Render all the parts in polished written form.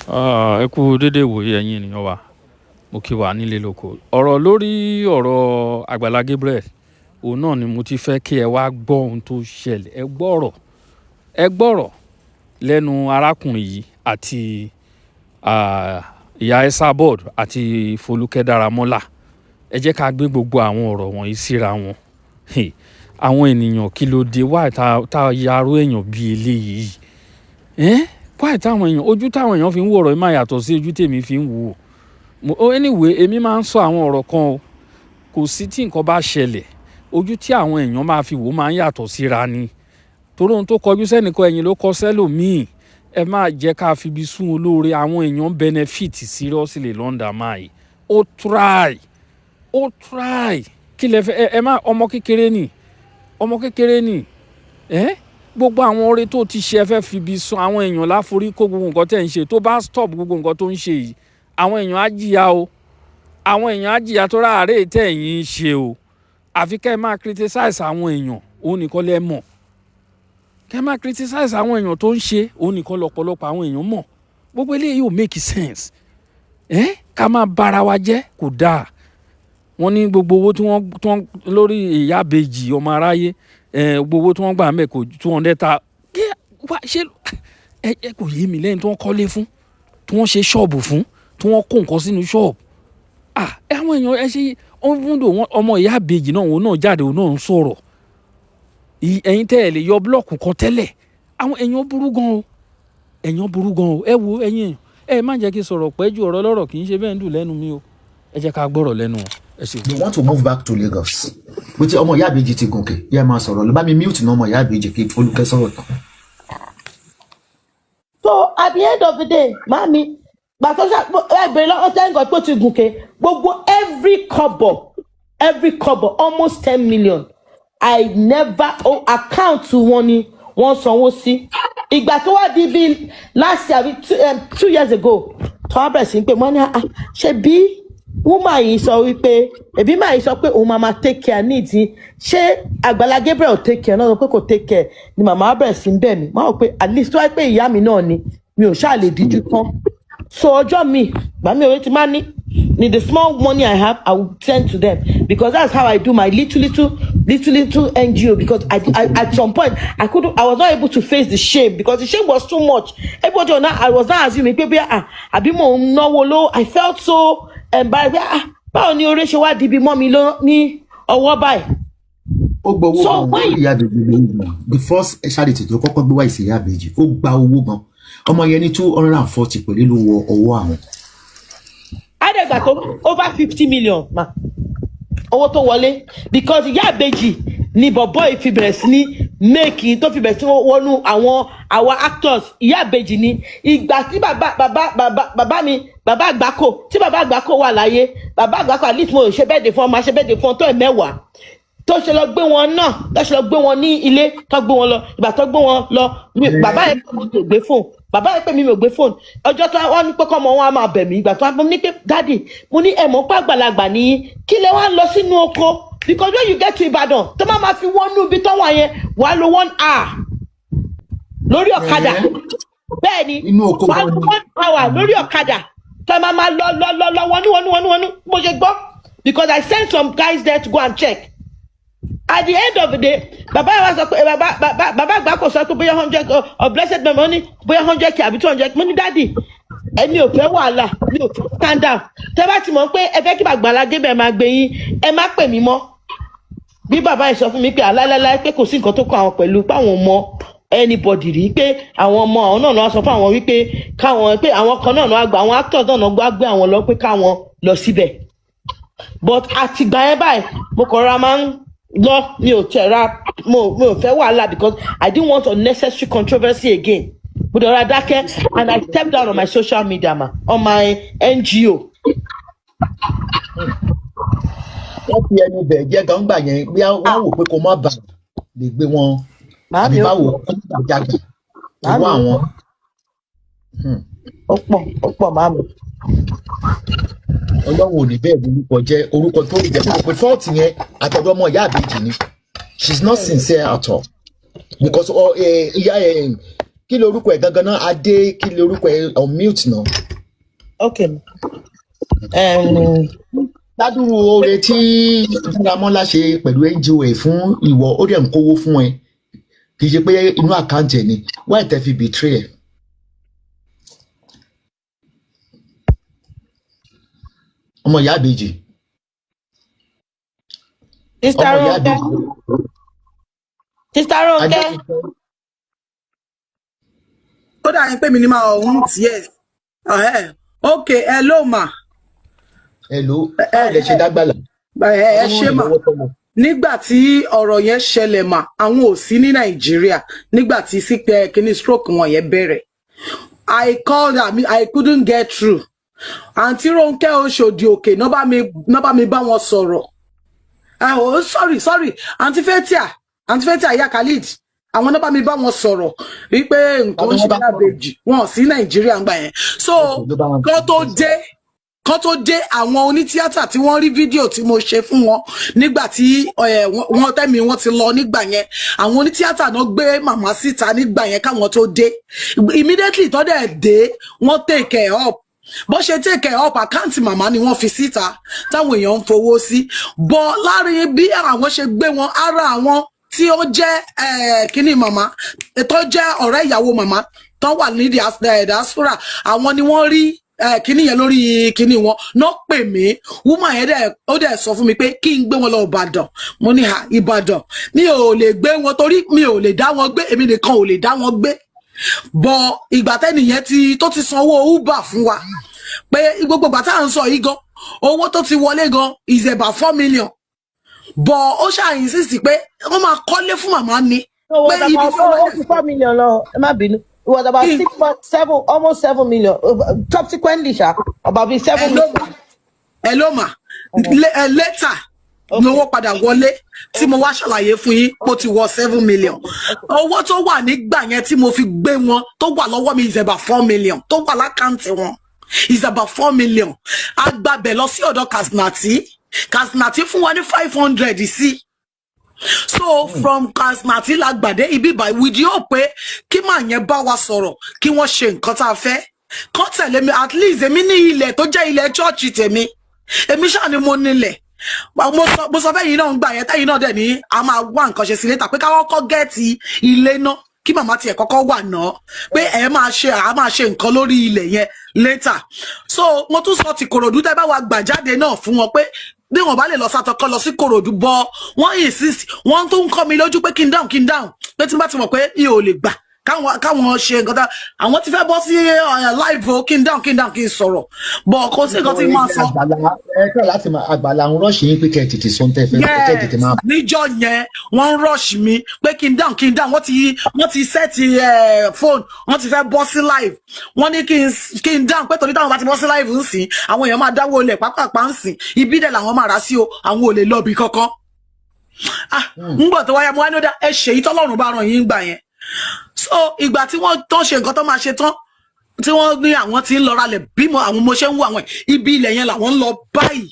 Ah, ẹ kú dédé ìwòye, ẹ̀yin ènìyàn wa. Mo kí wa nílé lóko. Ọ̀rọ̀ lórí ọ̀rọ̀ Àgbàlá Gabriel, òun náà ni mo ti fẹ́ kí ẹ wá gbọ́ ohun tó ṣẹlẹ̀. Ẹ gbọ́ ọ̀rọ̀, ẹ gbọ́ ọ̀rọ̀ lẹ́nu arákùnrin yìí àti ìyá Esabod àti Folúkẹ́ Dáramọ́lá. Ẹ jẹ́ ká gbé gbogbo àwọn ọ̀rọ̀ wọ̀nyí síra wọn. Hey, àwọn ènìyàn, kí ló dé wá tá yarú èèyàn bí eléyìí? Ẹ́n, why táwọn èèyàn, ojú táwọn èèyàn fi ń wò ọ̀rọ̀ yìí máa yàtọ̀ sí ojú tèmi fi ń wò ó. Anyway, èmi máa ń sọ àwọn ọ̀rọ̀ kan o. Kò sí tí nǹkan bá ṣẹlẹ̀, ojú tí àwọn èèyàn máa fi wò máa ń yàtọ̀ síra ni. Torí ohun tó kọjú sẹ́nìkan, ẹ̀yìn ló kọ sẹ́lòmíì. Ẹ má jẹ́ ká fi ibi sún olóore. Àwọn èèyàn benefit seriously London máa yìí. Ó try, ó try. Kí lẹ fẹ́? Ẹ má, ọmọ kékeré ni, ọmọ kékeré ni. Ẹ́, gbogbo àwọn oore tó ti ṣe, ẹ fẹ́ fi ibi sún àwọn èèyàn láforí kó gbogbo nǹkan tẹ̀ ń ṣe. Tó bá stop gbogbo nǹkan tó ń ṣe yìí, àwọn èèyàn á jìyà o. Àwọn èèyàn á jìyà tó ráàárẹ̀ tẹ̀ ẹ̀yin ń ṣe o. Àfi kẹ́ ẹ máa criticize àwọn èèyàn, òun nìkan lẹ mọ̀. Kẹ́ ẹ máa criticize àwọn èèyàn tó ń ṣe, òun nìkan lọ́pọ̀lọpọ̀ àwọn èèyàn mọ̀. Gbogbo eléyìí ò make sense. Ẹ́, ká máa bára wa jẹ́ kò dáa. Wọ́n ní gbogbo owó tí wọ́n lórí ìyá ìbejì ọmọ aráyé, gbogbo owó tí wọ́n gbà ń bẹ̀ kò 200 ta. Kí wá ṣe ẹ kò yé mi lẹ́yìn tí wọ́n kọ́lé fún, tí wọ́n ṣe ṣọ́ọ̀bù fún, tí wọ́n kó nǹkan sínú ṣọ́ọ̀bù. Ah, àwọn èèyàn, ẹ ṣe even though wọ́n ọmọ ìyá ìbejì náà, òun náà jáde, òun náà ń sọ̀rọ̀. Ẹ̀yin tẹ́ ẹ lè yọ block kan tẹ́lẹ̀. Àwọn èèyàn burú gan o. Èèyàn burú gan o. Ẹ wo, ẹ̀yin èèyàn, ẹ má jẹ́ kí n sọ̀rọ̀ pẹ́ ju. Ọ̀rọ̀ lọ́rọ̀ kì í ṣe bẹ́ẹ̀ ń dùn lẹ́nu mi o. Ẹ jẹ́ ká gbọ́rọ̀ lẹ́nu wọn. Ẹ ṣé. They want to move back to Lagos. Bó ti ọmọ ìyá ìbejì ti gòkè, yẹ máa sọ̀rọ̀ ló bá mi mute náà, ọmọ ìyá ìbejì, kí Folúkẹ́ sọ̀rọ̀ tán. So at the end of the day, mami, gbàtọ́ ẹ bèrè lọ́wọ́, thank God pé ó ti gùnkè. Gbogbo every kọ́bọ̀, every kọ́bọ̀, almost 10 million, I never, oh, account wọn ni wọ́n sanwó sí. Ìgbà tó wá di bí last year àbí 2 years ago, tó wá bẹ̀rẹ̀ sí pé wọ́n ní, "Ah, ṣe bí woman yìí sọ wípé ẹbí máa yìí sọ pé òun máa take care needs yín. Ṣé Àgbàlá Gabriel take care náà?" Sọ pé kò take care ni. Màmá bẹ̀rẹ̀ sí ń bẹ̀ mí. Máa wò pé at least tó wáyé pé ìyá mi náà ni, mi ò ṣáà lè díjú tán. So ọjọ́ mi gbà mí, orí ti máa ní ni, the small money I have, I will send to them, because that's how I do my little little little little NGO, because I at some point I couldn't, I was not able to face the shame, because the shame was too much. Everybody was not, I was not assuming pé bí, ah, àbí mò ń náwó ló. I felt so embarrassed pé, ah, báwo ni oore ṣe wá di ibi mọ́ mi lọ ní ọwọ́ báyìí? Ó gba owó So gan when lórí ìyá ìbejì lórí gan. The first charity tó kọ́kọ́ gbé wá ìsìn ìyá ìbejì, ó gba owó gan. Ọmọ yẹn ní 240 pẹ̀lú ló wọ ọwọ́ àwọn. Àdẹ̀gbà tó over 50 million ma owó tó wọlé, because ìyá ìbejì ni bọ̀bọ́ yìí fi bẹ̀rẹ̀ sí ní make, tó fi bẹ̀rẹ̀ sí wọnú àwọn àwọn actors. Ìyá ìbejì ni. Ìgbà tí bàbá mi, bàbá àgbákò, tí bàbá àgbákò wà láyé, bàbá àgbákò, at least mo ò ṣe bẹ́ẹ̀ dé fún ọ, máa ṣe bẹ́ẹ̀ dé fún ọ tó ẹ̀ mẹ́wàá tó ṣe lọ gbé wọn náà, tó ṣe lọ gbé wọn ní ilé, tó gbé wọn lọ. Ìgbà tó gbé wọn lọ, bàbá yẹn pé mi ò gbé fóònù, bàbá yẹn pé mi ò gbé fóònù. Ọjọ́ tó wọ́n ní pé kọ́mọ wọn á máa bẹ̀ mí, ìgbà tó wọ́n ní pé, "Daddy," mo ní, "ẹ̀ mọ̀ pé àgbàlagbà nìyí, kí lẹ wá lọ sínú oko?" Because when you get to Ìbàdàn, tó má máa fi wọ́n nú ibi tó wà yẹn, wàá lo one hour lórí ọ̀kadà. Bẹ́ẹ̀ ni. Inú oko wàá gan lo ni. one hour lórí ọ̀kadà tó máa máa lọ lọ lọ lọ wọnú wọnú wọnú wọnú. Mo ṣe gbọ́, because I sent some guys there to go and check. At the end of the day, bàbá yẹn wá sọ pé bàbá àgbà kò sọ pé bóyá 100 of blessed memory, bóyá 100K àbí 200. Mo ní, "Daddy, èmi ò fẹ́ wàhálà, mi ò fẹ́ scandal. Tẹ́ bá ti mọ̀ pé ẹ fẹ́ kí Àgbàlá Gabriel máa gbé yín, ẹ má pè mí mọ́." Bí bàbá yìí sọ fún mi pé aláìláìláì, pé kò sí nǹkan tó kọ àwọn pẹ̀lú pé àwọn mọ anybody rí, pé àwọn ọmọ àwọn náà lọ sọ fún àwọn wípé káwọn, pé àwọn kan náà lọ gbà, àwọn actors náà lọ gbé àwọn lọ, pé káwọn lọ síbẹ̀. But àtìgbà yẹn báyìí, mo kàn ra máa ń lọ, mi ò tẹ̀ ra, mo ò fẹ́ wàhálà, because I didn't want unnecessary controversy again. Mo dẹ̀ ra dákẹ́ and I stepped down on my social media ma, on my NGO. Wọ́n fi ẹnu bẹ̀ jẹ́ gan gbà yẹn bí wọ́n wò pé kó má bà lè gbé wọn àbí Màámi, ó báwo kó má bà jágbà owó Màámi, àwọn. Ó pọ̀, ó pọ̀, màámi. Ọlọ́run ò ní bẹ́ẹ̀ lórúkọ jẹ́, orúkọ tó jẹ́ kó pé fault yẹn àtọ̀dọ̀ ọmọ ìyá àbèjì ni. She is not sincere at all, because ìyá Kí lorúkọ ẹ̀ gangan náà? Adé, kí lorúkọ ẹ̀? On mute náà. Okay. Ládùúrú oore tí Dáramọ́lá ṣe pẹ̀lú NGO ẹ̀ fún ìwọ, ó dẹ̀ ń kówó fún ẹ, kì í ṣe pé inú account ẹ̀ ni. Why tẹ́ fi betray ẹ̀? Ọmọ ìyá àbèjì. Sister Ọmọ ìyá Ronke. àbèjì. Sister Ronke. Adé. Ó dà yín pé mi ní máa ọ̀hún yes. Ọ̀hẹ́. Ok, hello ma. Hello, báwo lẹ ṣe dágbàlà? Ẹ ṣé mà. Nígbà tí ọ̀rọ̀ yẹn ṣẹlẹ̀ mà, àwọn ò sí ní Nàìjíríà nígbà tí sípẹ́ kíní stroke wọn yẹn bẹ̀rẹ̀. I called her, I couldn't get through. Àǹtí Rónkẹ́ Oṣòdì Òkè náà bá mi bá wọn sọ̀rọ̀. Oh, sorry, sorry, Àǹtí Fathia, Àǹtí Fathia Ìyá Khalid, àwọn náà bá mi bá wọn sọ̀rọ̀ wípé nǹkan ń ṣe lábẹ́jì, wọn ò sí Nàìjíríà ńgbà yẹn. So kán tó dé, kán tó dé, àwọn onítíátà tí wọ́n rí fídíò tí mo ṣe fún wọn nígbà tí wọ́n tẹ́mi wọ́n ti lọ nígbà yẹn, àwọn onítíátà náà gbé màmá síta nígbà yẹn káwọn tó dé. Immediately tó dẹ̀ dé, wọ́n take it up. Bó ṣe take it up, account màmá ni wọ́n fi síta táwọn èèyàn ń fowó sí bọ́. Láàrin bí àwọn ṣe gbé wọn, ara àwọn tí ó jẹ́ kínní màmá tó jẹ́ ọ̀rẹ́ ìyàwó màmá tó wà ní diaspora, àwọn ni wọ́n rí kínní yẹn lórí kínní wọn náà pè mí. Woman yẹn dẹ̀ ó dẹ̀ sọ fún mi pé kí n gbé wọn lọ Ìbàdàn. Mo ní ha, Ìbàdàn, mi ò lè gbé wọn torí mi ò lè dá wọn gbé, èmi nìkan ò lè dá wọn gbé. Bọ ìgbà tẹ́nìyẹn ti tó ti sanwó Uber fún wa, pé gbogbo ìgbà tá à ń sọ yìí gan, owó tó ti wọlé gan is about 4 million, bọ ó ṣáà insist pé wọ́n máa kọ́lé fún màmá ni. So it pé was ibi about tí wọ́n four, 4 million lọ, ẹ má bínú. It was about 6.7, almost 7 million. Subsequently, ṣá, about be 7 Hello million. ma, hello ma. Later lówó padà wọlé tí mo wá ṣàlàyé fún yín, ó ti wọ 7 million. Owó tó wà nígbà yẹn tí mo fi gbé wọn tó wà lọ́wọ́ mi is about 4 million, tó wà l'account wọn is about 4 million. A gbàbẹ̀ lọ sí ọ̀dọ̀ Kasinati. Kasinati fún wa ní 500 sí. So from Kasinati la gbàdé ibi by with the hope pé kí màá yẹn bá wa sọ̀rọ̀, kí wọ́n ṣe nǹkan tá a fẹ́, kán tẹ̀lé mi. At least èmi ní ilẹ̀ tó jẹ́ ilẹ̀ chọ́ọ̀chì tèmi, èmi ṣáà ni mo nílẹ̀. Mo sọ fẹ́yìn náà ń gbà yẹn, tẹ́yìn náà dẹ̀ ní a máa wá nǹkan ṣe sí later, pé káwọ́ kọ́ get ilé náà, kí màmá tiẹ̀ kọ́kọ́ wà náà, pé ẹ máa ṣe, à máa ṣe nǹkan lórí ilẹ̀ yẹn later. So mo tún sọ ti Kòròdú tẹ́ bá wa gbà jáde náà fún wọn, pé bí wọn bá lè lọ sátọkọ lọ sí Kòròdú bọ. Wọn insist, wọn tún ń kọ́ mi lójú pé kí n dáhùn, kí n dáhùn, pé tí n bá ti mọ̀ pé mi ò lè gbà káwọn ṣe nǹkan tá àwọn ti fẹ́ bọ́ sí live o, kí n dáhùn, kí n dáhùn, kí n sọ̀rọ̀ bọ̀, kò sí nǹkan tí máa sọ. Àgbàlá ẹ kọ́ láti máa àgbàlá ń rush yín pé kẹ́ ẹ tètè sọ ń tẹ́ fẹ́, kẹ́ ẹ tètè máa. Níjọ́ yẹn wọ́n ń rush mi pé kí n dáhùn, kí n dáhùn. Wọ́n ti set phone, wọ́n ti fẹ́ bọ́ sí live. Wọ́n ní kí n dáhùn pé torí táwọn bá ti bọ́ sí live ń sìn, àwọn èèyàn máa dáwọ́ olè pápápá ń sìn, ibi dẹ̀ làwọn máa rà sí o, àwọn ò lè lọ bí kankan. Ah, ń gbọ́ tó wáyà, mo wá ní ó dá ẹ ṣèyí tọ́lọ́run bá ràn yín gbà yẹn. So ìgbà tí wọ́n tán ṣe nǹkan tó máa ṣe tán, tí wọ́n ní àwọn tí ń lọ ralẹ̀, bímọ àwọn mo ṣe ń wo àwọn ibi ilẹ̀ yẹn làwọn ń lọ báyìí.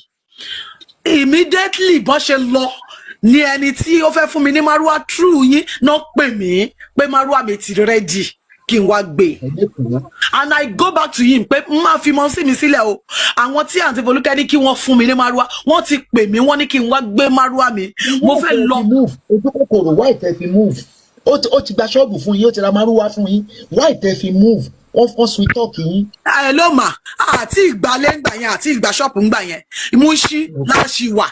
Immediately bọ́n ṣe lọ ní ẹni tí ó fẹ́ fún mi ní márúwá true yín náà pè mí pé márúwá mi ti ready, kí n wá gbé. And I go back to him pé n máa fi mọ́ sí mi sílẹ̀ o, àwọn tí àǹtí Folúkẹ́ ní kí wọ́n fún mi ní márúwá, wọ́n ti pè mí, wọ́n ní kí n wá gbé márúwá mi, mo fẹ́ lọ. Ojú kòkòrò, why tẹ́ fi move? Ó ti gba ṣọ́ọ̀bù fún yín, ó ti ra márúwá fún yín, why tẹ́ fi move? Wọ́n fọ́n sweet talk yín. Ẹ ló mà àti ìgbàlẹ̀ ńgbà yẹn àti ìgbà ṣọ́ọ̀pù ńgbà yẹn, Mushin láṣì wà,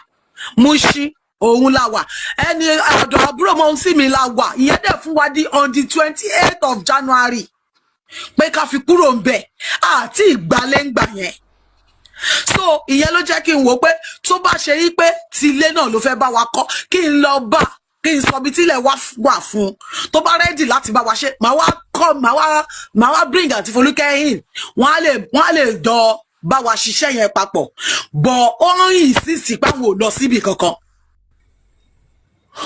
Mushin òun la wà, ẹni ọ̀dọ̀ àbúrò mọ́ sí mi la wà. Ìyẹn dẹ̀ fún wa di on the 28th of January pé ká fi kúrò ń bẹ̀, àti ìgbàlẹ̀ ńgbà yẹn. So ìyẹn ló jẹ́ kí n wò pé tó bá ṣe yí pé tilé náà ló fẹ́ bá wa kọ́, kí n lọ bá, kí n sọ bí tílẹ̀ wá wà fún un, tó bá ready láti bá wa ṣe, màá wá kọ́, màá wá bring àti Folúkẹ́ in, wọ́n á lè jọ bá wa ṣiṣẹ́ yẹn papọ̀. Bọ̀ ó ń insist pé àwọn ò lọ síbi kankan,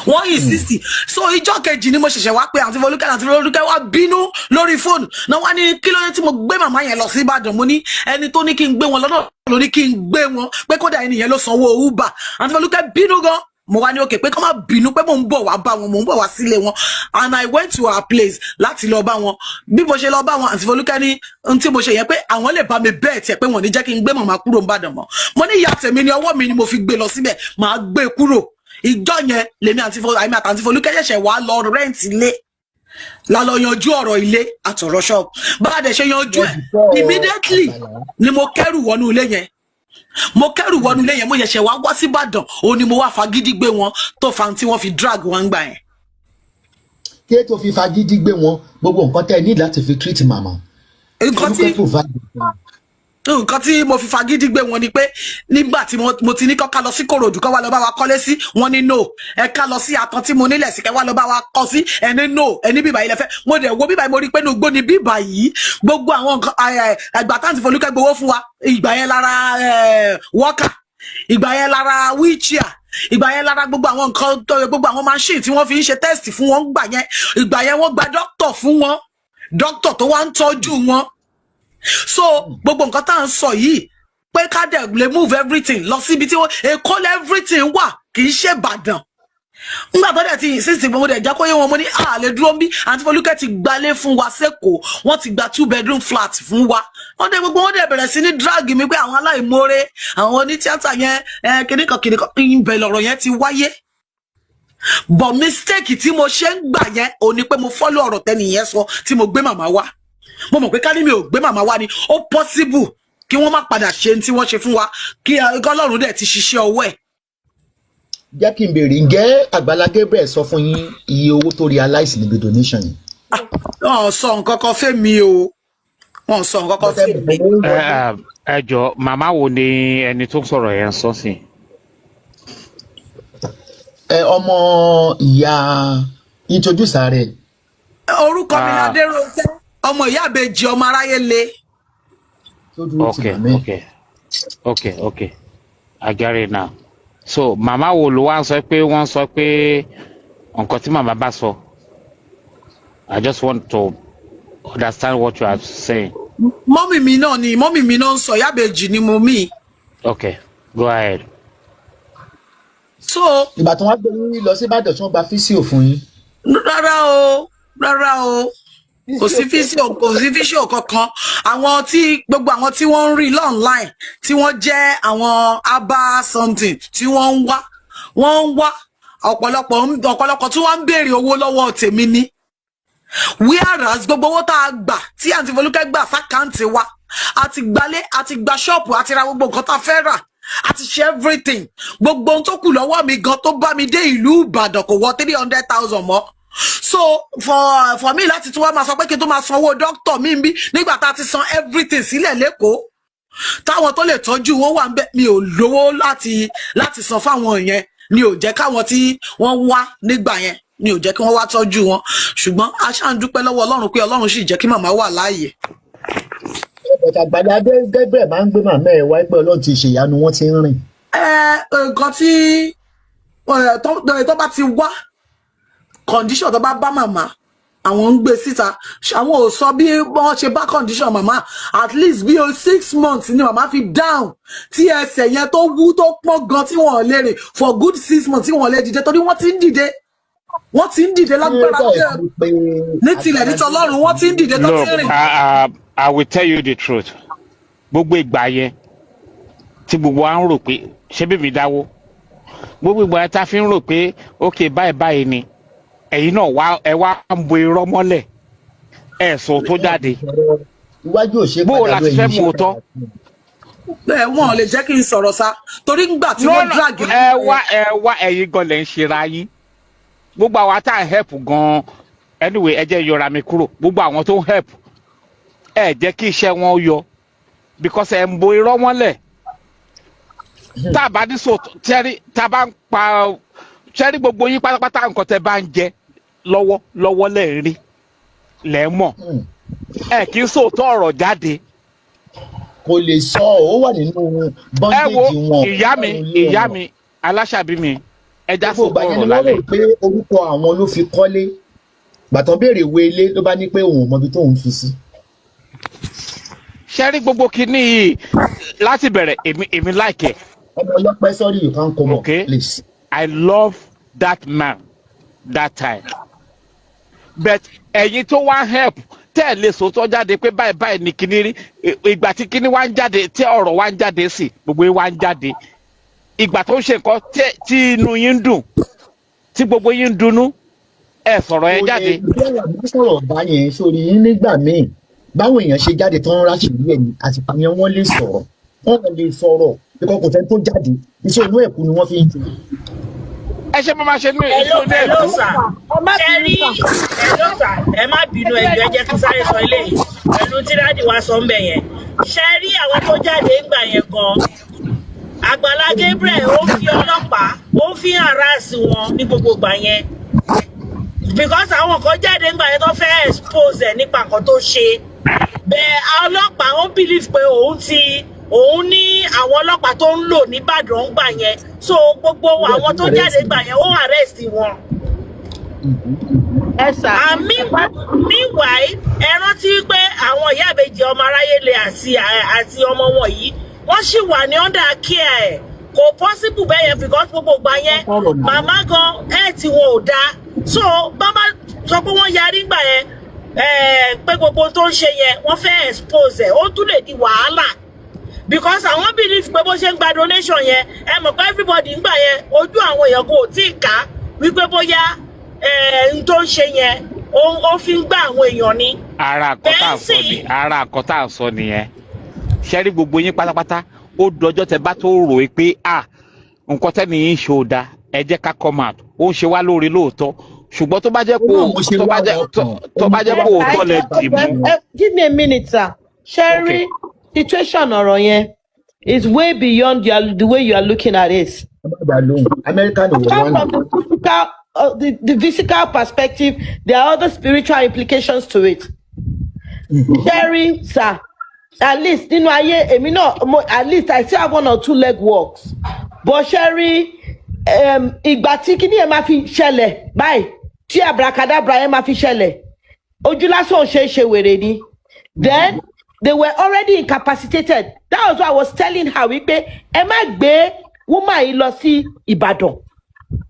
wọ́n insist. So ìjọ́ kejì ni mo ṣẹ̀ṣẹ̀ wá pé àǹtí Folúkẹ́. Àǹtí Folúkẹ́ wá bínú lórí fóònù náà, wá ní kí ló dé tí mo gbé màmá yẹn lọ sí Ìbàdàn. Mo ní ẹni tó ní kí n gbé wọn lọ́nà ló ní kí n gbé wọn, pé kódà ẹni yẹn ló sanwó Uber. Àǹtí Folúkẹ́ bínú gan. Mo wá ní òkè pé kọ́ má bínú pé mò ń bọ̀ wá bá wọn, mò ń bọ̀ wá sílé wọn, and I went to her place láti lọ bá wọn. Bí mo ṣe lọ bá wọn, Àǹtí Folúkẹ́ ní ohun tí mo ṣe yẹn pé àwọn lè bá mi bẹ́ẹ̀ tiẹ̀ pé wọ́n ní jẹ́ kí n gbé màmá kúrò n'Ìbàdàn mọ́. Mo ní ìyá tèmi ní ọwọ́ mi ni mo fi gbé lọ síbẹ̀, màá gbé kúrò. Ìjọ yẹn lèmi àti àmì àtàntí Folúkẹ́ ṣẹ̀ṣẹ̀ wá lọ rent ilé, la lọ yanjú ọ̀rọ̀ ilé àtọ̀rọ̀ ṣọ́ọ̀bù. Bá a dẹ̀ ṣe yanjú ẹ̀, immediately ni mo kẹ́rù wọnú ilé yẹn. Mo kẹ́rù wọnú ilé yẹn, mo ṣẹ̀ṣẹ̀ wá wá síbàdàn. Òun ni mo wá fagídí gbé wọn tó fa tí wọ́n fi drag wọn gbà yẹn. Kí tó fi fagídí gbé wọn, gbogbo nǹkan tẹ́ ẹ ní láti fi treat màmá, Nǹkan tí Folúkẹ́ provide fún un. Nǹkan tí mo fi fagídí gbé wọn ni pé nígbà tí mo ti ní kọ́ ká lọ sí Kòròdú, kọ́ wá lọ bá wa kọ́lé sí, wọn ní no. Ẹ ká lọ sí Àtàn tí mo nílẹ̀ sí, kẹ́ wá lọ bá wa kọ́ sí, ẹni no. Ẹni bíbà yìí lẹ́fẹ́. Mo dẹ̀ wo bíbà yìí, mo rí pé inú igbó ni bíbà yìí. Gbogbo àwọn nǹkan ẹgbà táǹtì Folúkẹ́ gbowó fún wa ìgbà yẹn lára walker, ìgbà yẹn lára wheelchair, ìgbà yẹn lára gbogbo àwọn nǹkan gbogbo àwọn machine tí wọ́n fi ń ṣe test fún wọn gbà yẹn. Ìgbà yẹn wọ́n gba doctor fún wọn, doctor tó wá ń tọ́jú wọn. So gbogbo nǹkan tá à ń sọ yìí pé ká dẹ̀ lè move everything lọ síbi tí wọ́n Èkó lẹ́ everything wà, kì í ṣe Ìbàdàn. Nígbà tó dẹ̀ ti insist, mo dẹ̀ jẹ́ kó yé wọn. Mo ní à lè dúró ń bí. Àǹtí Folúkẹ́ ti gbalé fún wa sẹ́kọ̀ọ́, wọ́n ti gba two bedroom flat fún wa. Wọ́n dẹ̀ gbogbo wọ́n dẹ̀ bẹ̀rẹ̀ sí ní drag mi pé àwọn aláìmoore, àwọn onítíátà yẹn, kìnnìkan kìnnìkan. Ìbẹ̀ lọ̀rọ̀ yẹn ti wáyé, but mistake tí mo ṣe ń gbà yẹn ò ní pé mo follow ọ̀rọ̀ tẹ́nìyẹn sọ tí mo gbé màmá wá. Mo mọ̀ pé ká ní mi ò gbé màmá wá ni, ó possible kí wọ́n má padà ṣe ní tí wọ́n ṣe fún wa, kí Ọlọ́run dẹ̀ ti ṣiṣẹ́ ọwọ́ ẹ̀. Jẹ́ kí n béèrè, ǹjẹ́ Àgbàlá Gabriel sọ fún yín iye owó tó realize níbi donation yìí? Wọn ò sọ nǹkan kan fẹ́mi o, wọn ò sọ nǹkan kan fẹ́mi. Ẹ jọ, màmá wo ni ẹni tó ń sọ̀rọ̀ yẹn sọ sí? Ẹ ọmọ ìyá introduce rẹ. Orúkọ mi Ah. Ládérónkẹ́, ọmọ ìyá àbèjì, ọmọ aráyé le. Tó dúró ti màmá ẹ. Okay, I get it now. So màmá wo ló wá ń sọ pé wọ́n sọ pé nǹkan tí màmá bá sọ? I just want to understand what you are saying. Mummy mi náà ni, mummy mi náà ń sọ, ìyá àbèjì ni mo mí. Okay, go ahead. So Ìgbà tí wọ́n gbé yín lọ sí Ìbàdàn, tí wọ́n gba physio fún yín? Rárá o, rárá o, kò sí physio, kò sí physio kankan. Àwọn tí gbogbo àwọn tí wọ́n ń rí online tí wọ́n jẹ́ àwọn abba something tí wọ́n ń wá, wọ́n ń wá ọ̀pọ̀lọpọ̀ tí wọ́n ń béèrè owó lọ́wọ́ tèmi ni, whereas gbogbo owó tá a gbà, tí Àǹtí Folúkẹ́ gbà sí account wa, a ti gbalé, a ti gba ṣọ́ọ̀pù, a ti ra gbogbo nǹkan tá a fẹ́ rà, a ti ṣe everything. Gbogbo ohun tó kù lọ́wọ́ mi gan tó bá mi dé ìlú Ìbàdàn kò wọ 300,000 mọ́. So for me láti tún wá máa sọ pé kí n tó máa sanwó dókítà mi ń bí nígbà tá a ti san everything sílẹ̀ lẹ́kọ̀ọ́, táwọn tó lè tọ́jú wọn wà ń bẹ̀, mi ò lówó láti san fáwọn yẹn, ni ò jẹ́ káwọn tí wọ́n wá nígbà yẹn, ni ò jẹ́ kí wọ́n wá tọ́jú wọn. Ṣùgbọ́n a ṣáà ń dúpẹ́ lọ́wọ́ Ọlọ́run pé Ọlọ́run sì jẹ́ kí màmá wà láàyè. But Àgbàlá Gabriel máa ń gbé màmá ẹ̀ wáyé pé Ọlọ́run ti ṣèyanu, wọ́n ti ń rìn. Ẹ nǹkan tí tó bá ti wá, condition tó bá bá màmá, àwọn ń gbé síta. Àwọn ò sọ bí wọ́n ṣe bá condition màmá. At least bí o 6 months ni màmá fi down, tí ẹsẹ̀ yẹn tó wú, tó pọ́n gan, tí wọ́n lè rìn for good 6 months, tí wọ́n lè dìde, torí wọ́n ti ń dìde, wọ́n ti ń dìde lágbára ní tilẹ̀ ní tọlọ́run, wọ́n ti ń dìde tó Look, ti ń rìn. I will tell you the truth. Gbogbo ìgbà yẹn tí gbogbo wa ń rò pé ṣé bèbí dáwó, gbogbo ìgbà yẹn tá a fi ń rò pé ok, báyìí báyìí ni, ẹ̀yin náà wá, ẹ wá ń bo irọ́ mọ́lẹ̀, ẹ̀ sọ tó jáde. Iwájú ò ṣe Bó o padà la lọ ti fẹ́ ẹ̀yìn mú ṣe òótọ́? Bẹ́ẹ̀, wọn ò lè jẹ́ kí n sọ̀rọ̀ sá, torí ńgbà tí No, wọ́n no, drag ẹ wá, ẹ wá, ẹ̀yin gan lẹ̀ ń ṣera yín. Gbogbo àwa tá à ń help gan, anyway, ẹ jẹ́ yọra mi kúrò. Gbogbo àwọn tó ń help, ẹ jẹ́ kí iṣẹ́ wọn yọ because ẹ ń bo irọ́ mọ́lẹ̀. Tá a bá ní so tẹ́rí, tá a bá ń pa tẹ́rí, gbogbo yín pátápátá, nǹkan tẹ́ bá ń jẹ lọ́wọ́ lọ́wọ́ lẹ̀ ń rí, lẹ̀ ń mọ̀. Ẹ kì í sòótọ́ ọ̀rọ̀ jáde. Kò lè sọ, ó wà nínú Ẹ wo bondage wọn. ìyá mi, ìyá mi aláṣàbí mi, ẹ já Gbogbo sòótọ́ ìgbà yẹn ọ̀rọ̀ ni wọ́n rò lálẹ́. pé orúkọ àwọn ló fi kọ́lé. Gbàtàn béèrè ìwé ilé, ló bá ní pé òun ò mọbi tóun fi sí. Ṣe rí gbogbo kinní yìí láti bẹ̀rẹ̀, èmi like ẹ̀. Ọmọ ọlọ́pẹ́, sorry, you can't come Okay. up, please. I love that man that time, but ẹ̀yin tó wá help, tẹ́ ẹ̀ lè sòótọ́ jáde pé báyìí báyìí ní kíní rí. Ìgbà tí kíní wá ń jáde, tí ọ̀rọ̀ wá ń jáde sí, gbogbo yín wá ń jáde. Ìgbà tó ń ṣe nǹkan tí inú yín ń dùn, tí gbogbo yín ń dunnú, ẹ sọ̀rọ̀ ẹ jáde. Bẹ́ẹ̀ àbí sọ̀rọ̀ báyẹn sórí yín nígbà míì, báwọn èèyàn ṣe jáde tó ń ráṣìírí ẹ̀ ní àsìkò yẹn, wọ́n lè sọ̀rọ̀, wọ́n lè sọ̀rọ̀ bíkọ́ kò sẹ́ni tó jáde. Iṣẹ́ inú ẹ̀kú ni wọ́n fi ń ṣe. Ẹ ṣe máa ṣe ní Hello. ìṣó ní Hello. ẹ̀kú. Sir. Ẹ má Ṣe bínú rí sà. Hello sir, ẹ má bínú, ẹjọ, ẹ jẹ́ kí n sáré sọ eléyìí pẹ̀lú tí daddy wa sọ ń bẹ̀ yẹn. Ṣe rí àwọn tó jáde ńgbà yẹn gan, Àgbàlá Gabriel ó fi ọlọ́pàá, ó fi harass wọn ní gbogbo ìgbà yẹn, because àwọn kan jáde ńgbà yẹn tó fẹ́ expose ẹ̀ nípa nǹkan tó ṣe bẹ́ẹ̀. Ọlọ́pàá, ó believe pé òun ti òun ní àwọn ọlọ́pàá tó ń lò nìbàdàn ńgbà yẹn, so gbogbo àwọn tó jáde ńgbà yẹn, ó arrest wọn. Ẹ sà. And meanwhile, ẹ rántí pé àwọn ìyá ìbejì ọmọ aráyé le àti ọmọ wọn yìí, wọ́n sì wà ní under care ẹ̀. Kò possible bẹ́ẹ̀ yẹn, because gbogbo ìgbà yẹn, Ọ̀rọ̀ náà. màmá gan ẹ̀ tí wọn ò dáa. So bàbá sọ pé wọ́n yarí gbà yẹn pé gbogbo tó ń ṣe yẹn, wọ́n fẹ́ expose ẹ̀, ó tún lè di wàhálà, because àwọn believe pé bó ṣe ń gba donation yẹn, ẹ mọ̀ pé everybody ń gbà yẹn, ojú àwọn èèyàn kò tí ì ká wípé bóyá n tó ń ṣe yẹn, ó fi ń gbà àwọn èèyàn ni. Ara nǹkan tá à ń sọ ni, ara nǹkan tá à ń sọ nìyẹn. Ṣe rí gbogbo yín pátápátá, ó dọjọ́ tẹ bá tó rò ó pé à nǹkan tẹ́ni yín ṣe ò da, ẹ jẹ́ ká come out. Ó ń ṣe wá lóore lóòótọ́, ṣùgbọ́n tó bá jẹ́ pé Ó náà mo ṣe tó bá wá jẹ́ ọkàn. tó bá jẹ́ pé òótọ́ lẹ dì mú. Give me a minute, sir. Ṣé rí situation ọ̀rọ̀ yẹn is way beyond the way you are looking at it. Ẹ má dá lóhùn, Amẹ́ríkà ni wọ́n Apart wà from nù. the physical perspective, there are other spiritual implications to it. Ṣé rí, sir, at least nínú ayé èmi náà, at least I still have one or two leg works. But ṣé rí, ìgbà tí kíní yẹn máa fi ṣẹlẹ̀ báyìí, tí abracadabra yẹn máa fi ṣẹlẹ̀, ojú lásán ò ṣe é ṣe wèrè ni. Then they were already incapacitated. That was why I was telling her wípé ẹ má gbé woman yìí lọ sí Ìbàdàn.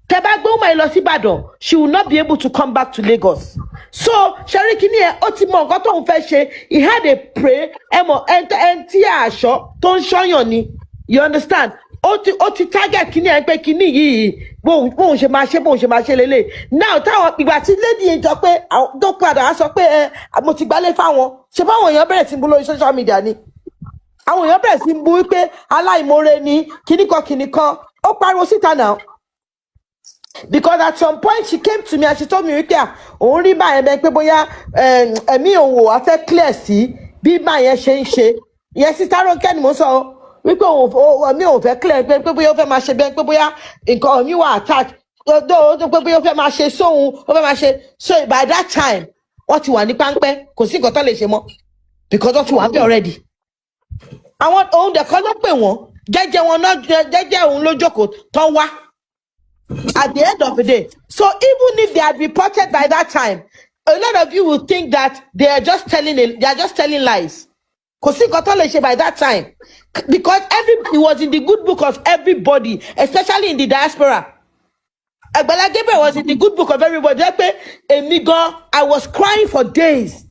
Tẹ bá gbé woman yìí lọ sí Ìbàdàn, she will not be able to come back to Lagos. So ṣẹ́rí kínní ẹ̀, ó ti mọ nǹkan tóun fẹ́ ṣe. He had a pray. Ẹ mọ̀ ẹn tí aṣọ tó ń ṣọ́yàn ni, you understand? Ó ti target kínní ẹ pé kínní yìí, bóun ṣe máa ṣe, bóun ṣe máa ṣe lélẹ̀. Now táwọn ìgbà tí lady yìí sọ pé tó padà á sọ pé ẹ mo ti gbálé fáwọn, ṣe báwọn èèyàn bẹ̀rẹ̀ sí ń bú lórí social media ni. Àwọn èèyàn bẹ̀rẹ̀ sí ń bú wípé aláìmoore ni, kíníkan kíníkan. Ó pariwo síta náà, because at some point she came to me and she told me wípé à òun rí báyẹn bẹ́ẹ̀ pé bóyá ẹ̀mí òun ò wá fẹ́ clear sí bí báyẹn ṣe ń ṣe ìyẹn. Sister Ronke ni mo sọ o, wípé òun ẹ̀mí òun fẹ́ clear pé bóyá ó fẹ́ máa ṣe bẹ́ẹ̀, pé bóyá nǹkan ẹ̀mí wà attach ó pé bóyá ó fẹ́ máa ṣe sóhun, ó fẹ́ máa ṣe. So by that time, wọ́n ti wà ní páńpẹ́. Kò sí nǹkan tó lè ṣe mọ́, because wọ́n ti wà ń bẹ̀ already. Àwọn òun dẹ̀ kọ́ ló pè wọ́n, jẹ́jẹ́ wọn náà, jẹ́jẹ́ òun ló jókòó tán wá at the end of the day. So even if they had reported by that time, a lot of you will think that they are just telling lies. Kò sí nǹkan tó lè ṣe by that time, because every it was in the good book of everybody, especially in the diaspora. Àgbàlá Gabriel was in the good book of everybody. Jẹ́ pé èmi gan, I was crying for days.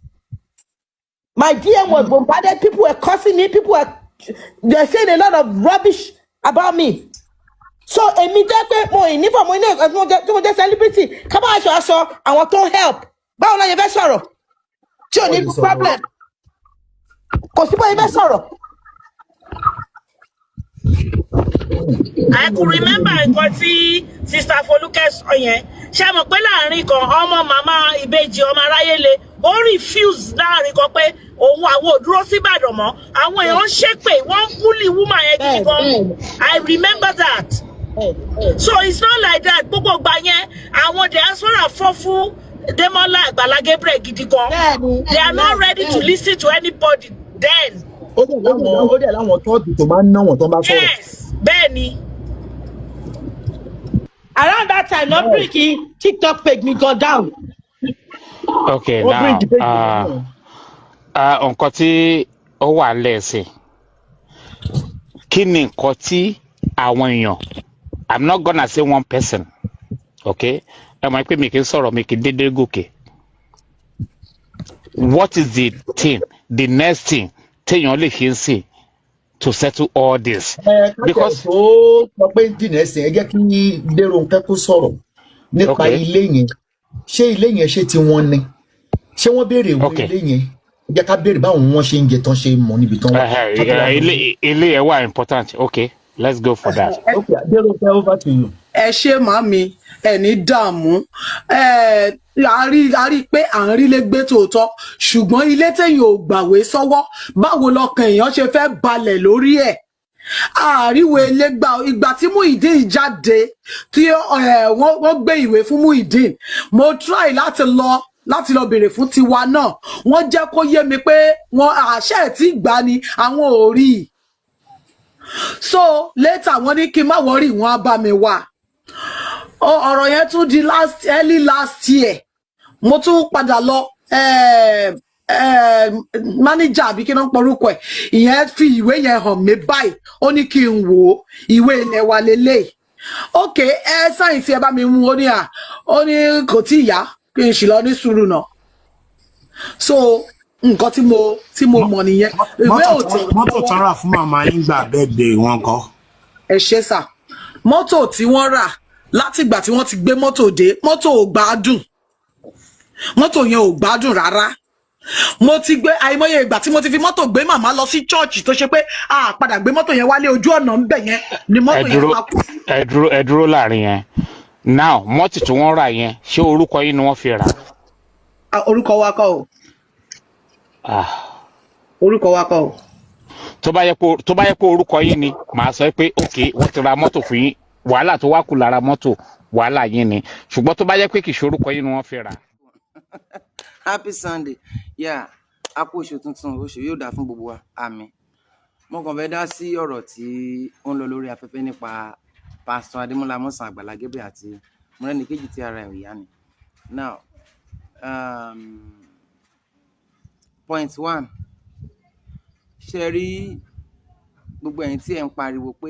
My DM was bombarded. People were cursing me. People were they were saying a lot of rubbish about me. So èmi jẹ́ pé mo ì nífọ̀ mo ní ẹ̀kọ́ tí mo jẹ́ celebrity, ká bá aṣọ aṣọ àwọn tó ń help, báwo la yẹ fẹ́ sọ̀rọ̀ tí ò ní Wọ́n lè sọ̀rọ̀. problem? Kò sí bóyá fẹ́ sọ̀rọ̀. I could remember nǹkan tí Sister Folúkẹ́ sọ yẹn. Ṣé mọ̀ pé láàrin kan, ọmọ màmá ìbejì ọmọ aráyé le, ó refuse láàrin kan pé òun àwọn ò dúró síbàdàn mọ́. Àwọn èèyàn ń ṣépè, wọ́n ń bully woman yẹn gidi gan. I remember that. So it's not like that. Gbogbo ìgbà yẹn, àwọn diaspora fọ́ fún Demola Àgbàlá Gabriel gidi gan. They are not ready to listen to anybody then. Ó dẹ̀ láwọn tọ́ọ̀tù tó máa ń ná wọn tó bá sọ̀rọ̀. Yes, bẹ́ẹ̀ ni. Around that time no bring TikTok page mi go down. Okay. Wọ́n bring Now the page down. Nǹkan tí ó wà lẹ́sìn, kí ni nǹkan tí àwọn èèyàn I'm not gonna say one person, okay? Ẹ mọ̀ pé mi kì í sọ̀rọ̀, mi kì í dédé gòkè. What is the thing, the next thing téèyàn lè ṣe ń sìn to settle all this? Ẹ kájẹ Because tó sọ pé dìnnà ẹsìn, ẹ jẹ́ kí Déròǹkẹ́ kó sọ̀rọ̀ nípa ilé yẹn. Ṣé ilé yẹn, ṣé tí wọ́n ní, ṣé wọ́n béèrè ìwé ilé yẹn? Ẹ jẹ́ ká béèrè báwọn wọ́n ṣe ń jẹ tán, ṣe ń mọ níbi tán wà ká tó wá mọ. Ilé yẹn wà important. Okay, let's go for that. Okay, Déròǹkẹ́, over to you. Ẹ ṣe, màmí, ẹ ní dààmú. Ẹ a rí pé à ń rí lé gbé tòótọ́, ṣùgbọ́n ilé téèyàn ò gbàwé sọ́wọ́, báwo lọkàn èèyàn ṣe fẹ́ balẹ̀ lórí ẹ̀? Àríwé ilé gbà. Ìgbà tí Muyideen jáde, tí wọ́n gbé ìwé fún Muyideen, mo try láti lọ béèrè fún tiwa náà. Wọ́n jẹ́ kó yé mi pé wọ́n àṣẹ tí gbà ni àwọn ò rí i. So later, wọ́n ní kí n má worry, wọ́n á bá mi wá. Ọ̀rọ̀ yẹn tún di last early last year, mo tún padà lọ. Manager àbí kí náà porúkọ ẹ̀, ìyẹn fi ìwé yẹn hàn mí báyìí. Ó ní kí n wò ó, ìwé ilẹ̀ wa lélẹ̀. Ok, ẹ sign ẹ bá mi mú. Ó ní à, ó ní kò tí ì yá, kí n sì lọ ní sùúrù náà. So nǹkan tí mo mọ̀ nìyẹn, ìwé Mọ́tò ò tẹ̀ wá mọ́tò lọ́wọ́. Tán rà fún màmá yín gbà birthday wọn kọ́? Ẹ ṣe sà. Mọ́tò tí wọ́n rà, látìgbà tí wọ́n ti gbé mọ́tò dé, mọ́tò ò gbádùn. Mọ́tò yẹn ò gbádùn rárá. Mo ti gbé àìmọye ìgbà tí mo ti fi mọ́tò gbé màmá lọ sí church, tó ṣe pé a padà gbé mọ́tò yẹn wálé, ojú ọ̀nà ń bẹ̀ yẹn ni Ẹ mọ́tò yẹn dúró. máa kú sí. Ẹ dúró, ẹ dúró láàrin yẹn. Now, mọ́tò tí wọ́n rà yẹn, ṣé orúkọ yín ni wọ́n fi rà? Ah, orúkọ wa kọ́ o. Ah. Orúkọ wa kọ́ o. Tó bá yẹ pé orúkọ yín ni, màá sọ pé ok, wọ́n ti ra mọ́tò fún yín, wàhálà tó wá kù lára mọ́tò, wàhálà yín ni. Ṣùgbọ́n tó bá yẹ pé kì í ṣe orúkọ yín ni wọ́n fi rà. Happy Sunday. Yeah, a kú oṣù tuntun, oṣù yóò dáa fún gbogbo wa, àmín. Mo kàn fẹ́ dá sí ọ̀rọ̀ tí ó ń lọ lórí afẹ́fẹ́ nípa Pásítọ̀ Adémọ́lá Mọ́sàn, Àgbàlá Gabriel àti Mọ́rẹ́níkejì tí ara ẹ̀ ò yá ni. Now, point one, ṣe rí gbogbo ẹ̀yin tí ẹ̀ ń pariwo pé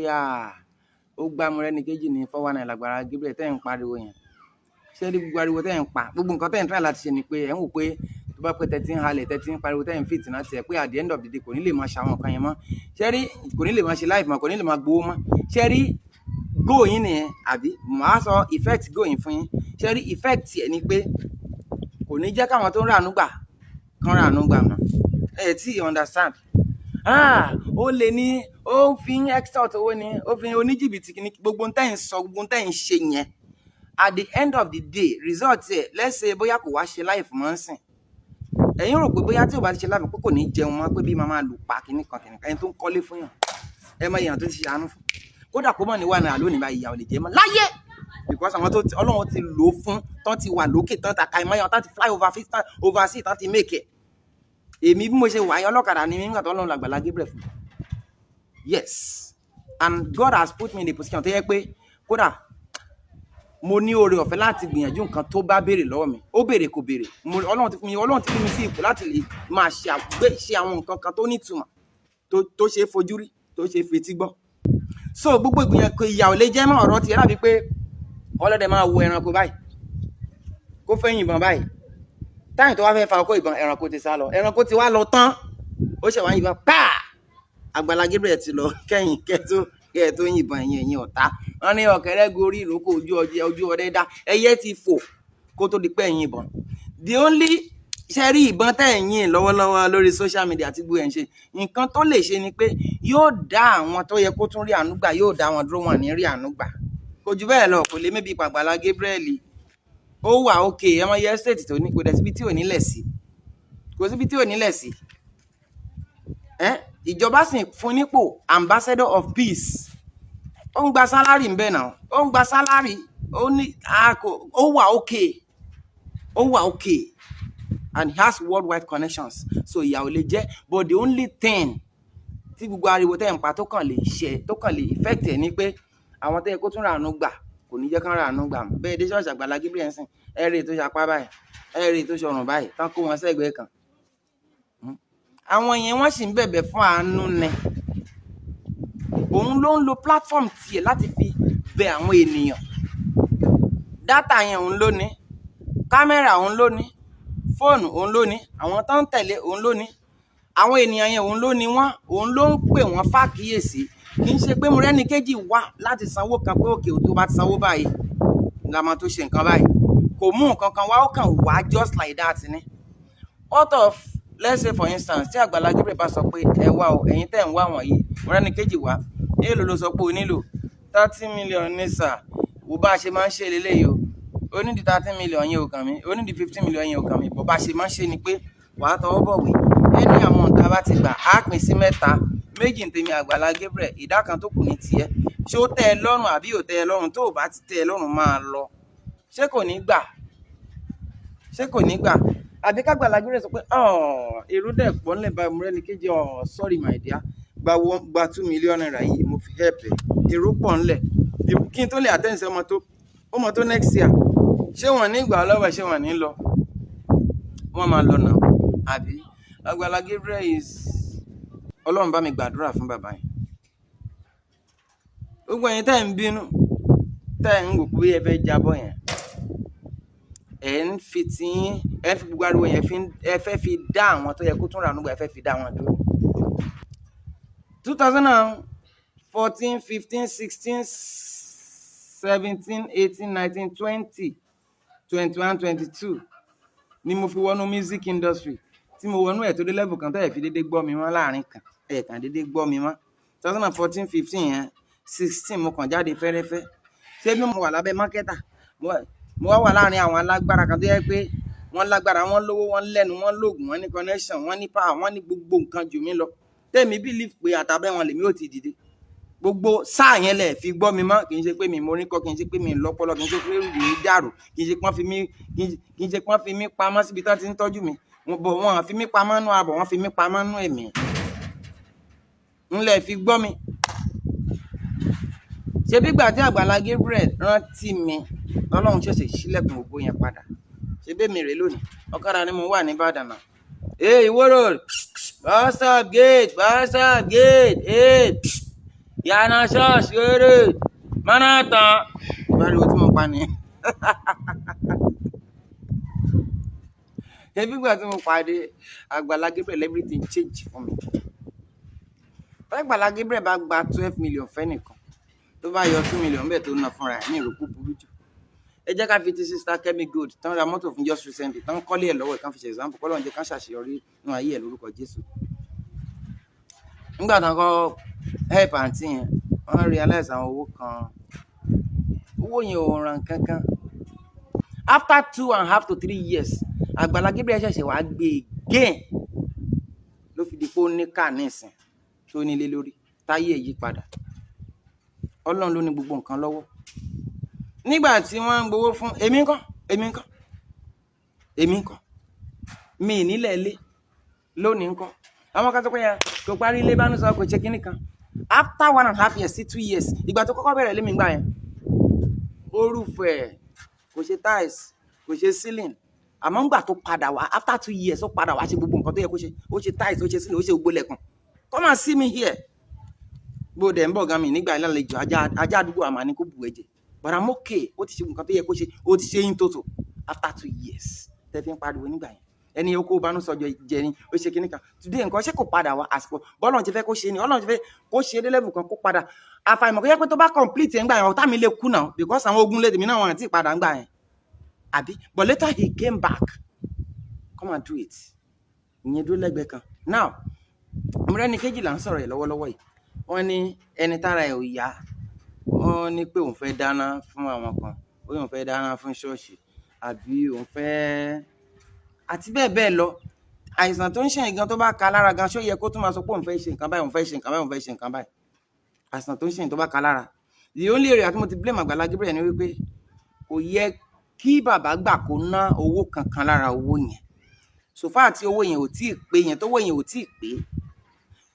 ó gbá Mọ́rẹ́níkejì ní 419 l'Àgbàlá Gabriel, tẹ́ ẹ̀ ń pariwo yẹn, ṣé rí gbogbo ariwo tẹ́ ẹ̀ ń pa, gbogbo nǹkan tẹ́ ẹ̀ ń try láti ṣe ni pé ẹ̀ ń wò pé tó bá pẹ́ tẹ́tí ń halẹ̀, tẹ́tí ń pariwo, tẹ́ ẹ̀ ń fìtì náà tiẹ̀ pé at the end of the day, kò ní lè máa ṣe àwọn nǹkan yẹn mọ́. Ṣé rí, kò ní lè máa ṣe live mọ́, kò ní lè máa gbowó mọ́. Ṣé rí goal yín nìyẹn, àbí màá sọ effect goal yín fún yín? Ṣé rí effect ẹ̀ ni pé kò ní jẹ́ káwọn tó ń ràánú gbà kán ràánú gbà mọ́. Ẹ tí understand? Ah, ó lè ní ó ń fi ń extort owó ni, ó fi oníjìbìtì kìíní, gbogbo ohun tẹ́ ń sọ, gbogbo ohun tẹ́ ń ṣe yẹn, at the end of the day, result ẹ̀, let's say bóyá kò wá ṣe live mọ́ ń sìn, ẹ̀yin rò pé bóyá tí ò bá ti ṣe live pé kò ní jẹun mọ́, pé bí màá máa lù pa kìíní kan kìíní kan. Ẹni tó ń kọ́lé fún yàn, ẹ mọ èèyàn tó ti ṣàánú fún, kódà kó mọ̀ ní wà náà lónìí báyìí, ìyà ò lè jẹ mọ́ láyé, because àwọn tó Ọlọ́run ti lò ó fún tán ti wà lókè tán, ta ìmọ̀ tán ti fly over overseas, tán ti make it. Èmi bí mo ṣe wà yẹn, ọlọ́kadà ni mí nígbà tó Ọlọ́run l'Àgbàlá Gabriel fún mi. Yes, and God has put me in a position tó yẹ pé kódà mo ní oore ọ̀fẹ́ láti gbìyànjú nǹkan tó bá béèrè lọ́wọ́ mi. Ó béèrè, kò béèrè, mo Ọlọ́run ti fún mi sí ipò láti lè máa ṣe àgbé ṣe àwọn nǹkan kan tó nítumọ̀, tó ṣe é fojú rí, tó ṣe é fetí gbọ́. So gbogbo ìgbìyànjú, ìyà ò lè jẹ́ mọ́. Ọ̀rọ̀ tiẹ̀ dàbí pé ọlọ́dẹ máa wo ẹranko báyìí, kó fẹ́ yìnbọn báyìí, táyì tó wá fẹ́ fa ọkọ̀ ìbọn, ẹranko ti sá lọ, ẹranko ti wá lọ tán, ó ṣẹ̀ wá yìnbọn páà. Àgbàlá Gabriel ti lọ kẹ́yìn kẹ́ẹ̀ tó yìnbọn. Ẹ̀yìn ọ̀tá wọn ní ọ̀kẹ́rẹ́ gorí ìrókò, ojú ọdẹ, ojú ọdẹ dá, ẹyẹ ti fò kó tó di pé ẹ̀yìn ìbọn. The only, ṣe rí ìbọn tẹ́ ẹ̀ yìn lọ́wọ́lọ́wọ́ lórí social media tí gbogbo ẹ̀ ń ṣe, nǹkan tó lè ṣe ni pé yóò dá àwọn tó yẹ kó tún rí àánú gbà, yóò dá wọn dúró, wọn ní rí àánú gbà. Kò jù bẹ́ẹ̀ lọ. Kò lè mébi Àgbàlá Gabriel, ó wà òkè. Ẹ mọ iye estate tó ní, kò dẹ̀ síbi tí ò nílẹ̀ sí, kò síbi tí ò nílẹ̀ sí. Ẹ ìjọba sì fún nípò ambassador of peace, ó ń gba salary ń bẹ̀ náà, ó ń gba salary, ó ní ó wà òkè, ó wà òkè, and he has worldwide connections, so ìyà ò lè jẹ́. But the only thing tí gbogbo ariwo tẹ́ ń pa tó kàn lè ṣe, tó kàn lè effect ẹ̀ ni pé àwọn tó yẹ kó tún ràánú gbà, kò ní jẹ́ kán ràánú gbà mọ́. Bẹ́ẹ̀ dé ṣọ́ọ̀ṣì Àgbàlá Gabriel ń sìn, ẹ rí tó ṣapá báyìí, ẹ rí tó ṣọrùn báyìí, tán kó wọn sẹ́gbẹ̀ẹ́ kan. Àwọn yẹn, wọ́n sì ń bẹ̀bẹ̀ fún àánú ni. Òun ló ń lo platform tiẹ̀ láti fi bẹ àwọn ènìyàn. Data yẹn òun ló ní, kámẹ́rà òun ló ní, fóònù òun ló ní, àwọn tó ń tẹ̀lé òun ló ní, àwọn ènìyàn yẹn òun ló ní wọ́n, òun ló ń pè wọ́n fàkíyèsí. Kì í ṣe pé Mọ́rẹ́níkejì wá láti sanwó kan pé òkè tó bá ti sanwó báyìí la máa tó ṣe nǹkan báyìí. Kò mú nǹkan kan wá, ó kàn wá just like that ni. Out of, let's say for instance, tí Àgbàlá Gabriel bá sọ pé ẹ wá o, ẹ̀yin tẹ́ ń wá wọ̀nyí, Mọ́rẹ́níkejì wá, èèlò ló sọ pé o nílò? 30 million ní sà. Wo bá a ṣe máa ń ṣe leléyìí o, ó ní di 30 million yẹn ò kàn mí, ó ní di 15 million yẹn ò kàn mí. Bó bá ṣe máa ń ṣe ni pé wàá tọwọ́ bọ̀wé, ẹni amount tá a bá ti gbà á pín sí mẹ́ta, méjì ń tèmi Àgbàlá Gabriel, ìdá kan tó kù ní tiẹ̀. Ṣé ó tẹ́ ẹ lọ́rùn àbí ò tẹ́ ẹ lọ́rùn? Tó o bá ti tẹ́ ẹ lọ́rùn, máa lọ. Ṣé kò ní gbà? Ṣé kò ní gbà? Àbí kágbàlá Gabriel sọ pé èrò dẹ̀ pọ̀ ńlẹ̀ báyìí, Mọ́rẹ́níkejì, sorry my dear, gba one, gba ₦2 million yìí, mo fi help ẹ, èrò pọ̀ ńlẹ̀, kí n tó lè attend sí ọmọ tó ó mọ tó next year. Ṣé wọ́n ní ìgbà lọ́wọ́? Ṣé wọ́n ní lọ? Wọ́n máa lọ náà, àbí? Àgbàlá Gabriel is, Ọlọ́run bá mi gbàdúrà fún bàbá yẹn. Gbogbo ẹ̀yin tẹ́ ń bínú, tẹ́ ń wò pé ẹ fẹ́ jábọ́ yẹn, ẹ̀ ń fi tiyín, ẹ fi gbogbo ariwo yẹn fi ẹ fẹ́ fi dá àwọn tó yẹ kó tún rà nígbà, ẹ fẹ́ fi dá wọn dúró. 2014, 15, 16, 17, 18, 19, 20, 21, 22 ni mo fi wọnú music industry. Tí mo wọnú ẹ̀ tó dé level kan tó ẹ̀ fi dédé gbọ́ mi mọ́ láàrin kan, ẹ̀ kàn dédé gbọ́ mi mọ́. 2014, 15 yẹn, 16, mo kàn jáde fẹ́rẹ́fẹ́. Ṣé bí mo wà lábẹ́ marketer, mo wá wà láàrin àwọn alágbára kan tó yẹ pé wọ́n lágbára, wọ́n lówó, wọ́n lẹ́nu, wọ́n lóògùn, wọ́n ní connection, wọ́n ní power, wọ́n ní gbogbo nǹkan jù mí lọ. Tèmi believe pé àtàbẹ́ wọn lèmi ò ti dìde. Gbogbo sáà yẹn lẹ̀ fi gbọ́ mi mọ́. Kì í ṣe pé mi mo ní kọ́, kì í ṣe pé mi lọ́pọlọ, kì í ṣe pé mi dàrú, kì í ṣe pé wọ́n fi mí kì í ṣe pé wọ́n fi mí pamọ́ síbi tí wọ́n ti ń tọ́jú mi. Wọ́n bọ̀, wọ́n fi mí pamọ́ nú abọ̀, wọ́n fi mí pamọ́ nú ẹ̀mí ńlẹ̀ fi gbọ́ mi. Ṣe bí gbà tí Àgbàlá Gabriel rántí mi, Ọlọ́run ṣẹ̀ṣẹ̀ ṣílẹ̀kùn ògo yẹn padà. Ṣe bẹ́ẹ̀ mi rèé lónìí, ọ̀kadà ni mo wà ní Ìbàdàn náà. Ee, Ìwó Road, bus stop gate, bus stop gate, ee, yàrá ṣọ́ọ̀ṣì rere mọ́nà tán. Ìbáraẹni tí mo pa nìyẹn. Ṣe bí gbà tí mo pàdé Àgbàlá Gabriel, everything change fún mi. Àgbàlá Gabriel bá gba 12 million fẹ́nìkan, tó bá yọ 2 million bẹ́ẹ̀ tó ná fúnra ẹ̀ ní ìròkú burú jù. Ẹ jẹ́ ká fi ti Sister Kemi Gold tán ra mọ́tò fún just recently, tán kọ́lé ẹ̀ lọ́wọ́ ẹ̀, kán fi ṣe example. Kọ́lọ́run jẹ́ kán ṣàṣeyọrí nínú ayé ẹ̀ lórúkọ Jésù. Nígbà tán kọ́ help àǹtí yẹn, wọ́n realize àwọn owó kan, owó yẹn ò ràn kankan. After 2.5 to 3 years, Àgbàlá Gabriel ṣẹ̀ṣẹ̀ wá gbé again, ló fi di pé ó ní káà nísìn tó nílé lórí, táyé ẹ̀ yí padà. Ọlọ́run ló ní gbogbo nǹkan lọ́wọ́. Nígbà tí wọ́n ń gbowó fún èmi ńkọ́, èmi ńkọ́, èmi ńkọ́, mi ì nílẹ̀ ilé lónìí ńkọ́. Àwọn kan tó pé yẹn kò parí ilé, bá ń sọ kò ṣe kinní kan. After 1.5 years sí 2 years, ìgbà tó kọ́kọ́ bẹ̀rẹ̀ lémi gbà yẹn, ó roof ẹ̀, kò ṣe tiles, kò ṣe ceiling. Àmọ́ ńgbà tó padà wá after 2 years, ó padà wá ṣe gbogbo nǹkan tó yẹ kó ṣe. Ó ṣe tiles, ó ṣe ceiling, ó ṣe gbogbo lẹ̀kùn. Come and see me here. Bó dẹ̀ ń bọ̀ gan mi nígbà ìlàlejò, ajá ajá àdúgbò àmà ní kó bù ẹ̀jẹ̀, but I'm okay. Ó ti ṣe nǹkan tó yẹ kó ṣe, ó ti ṣe in total after 2 years. Tẹ́ fi ń pariwo nígbà yẹn, ẹni yẹn kó banú sọjọ jẹ ni ó ṣe kinní kan. Today nǹkan, ṣé kò padà wá? Àsìkò bọ́lọ̀ ti fẹ́ kó ṣe ni, Ọlọ́run ti fẹ́ kó ṣe dé level kan kó padà. Àfàìmọ̀ kó yẹ pé tó bá complete ẹ̀ ń gbà yẹn, ọ̀tá mi lè kú náà, because àwọn ogun lè tèmi náà, wọn àti ìpadà ń gbà yẹn, àbí? But later he came back, come and do it. Ìyẹn dúró lẹ́gbẹ̀ẹ́ kan. Now, Mọ́rẹ́níkejì là ń sọ̀rọ̀ ẹ̀ lọ́wọ́lọ́wọ́ yìí. Wọ́n ní ẹni tára ẹ̀ ò yá, wọ́n ní pé òun fẹ́ dáná fún àwọn kan, ó ní òun fẹ́ dáná fún ṣọ́ọ̀ṣì, àbí òun fẹ́, àti bẹ́ẹ̀ bẹ́ẹ̀ lọ. Àìsàn tó ń ṣe gan, tó bá ka lára gan, ṣó yẹ kó tún máa sọ pé òun fẹ́ ṣe nǹkan báyìí, òun fẹ́ ṣe nǹkan báyìí, òun fẹ́ ṣe nǹkan báyìí? Àìsàn tó ń ṣe tó bá ka lára. The only area tí mo ti blame Àgbàlá Gabriel ni wípé kò yẹ kí bàbá gbà kó ná owó kankan lára owó yẹn. So far tí owó yẹn ò tíì pé yẹn, tówó yẹn ò tíì pé,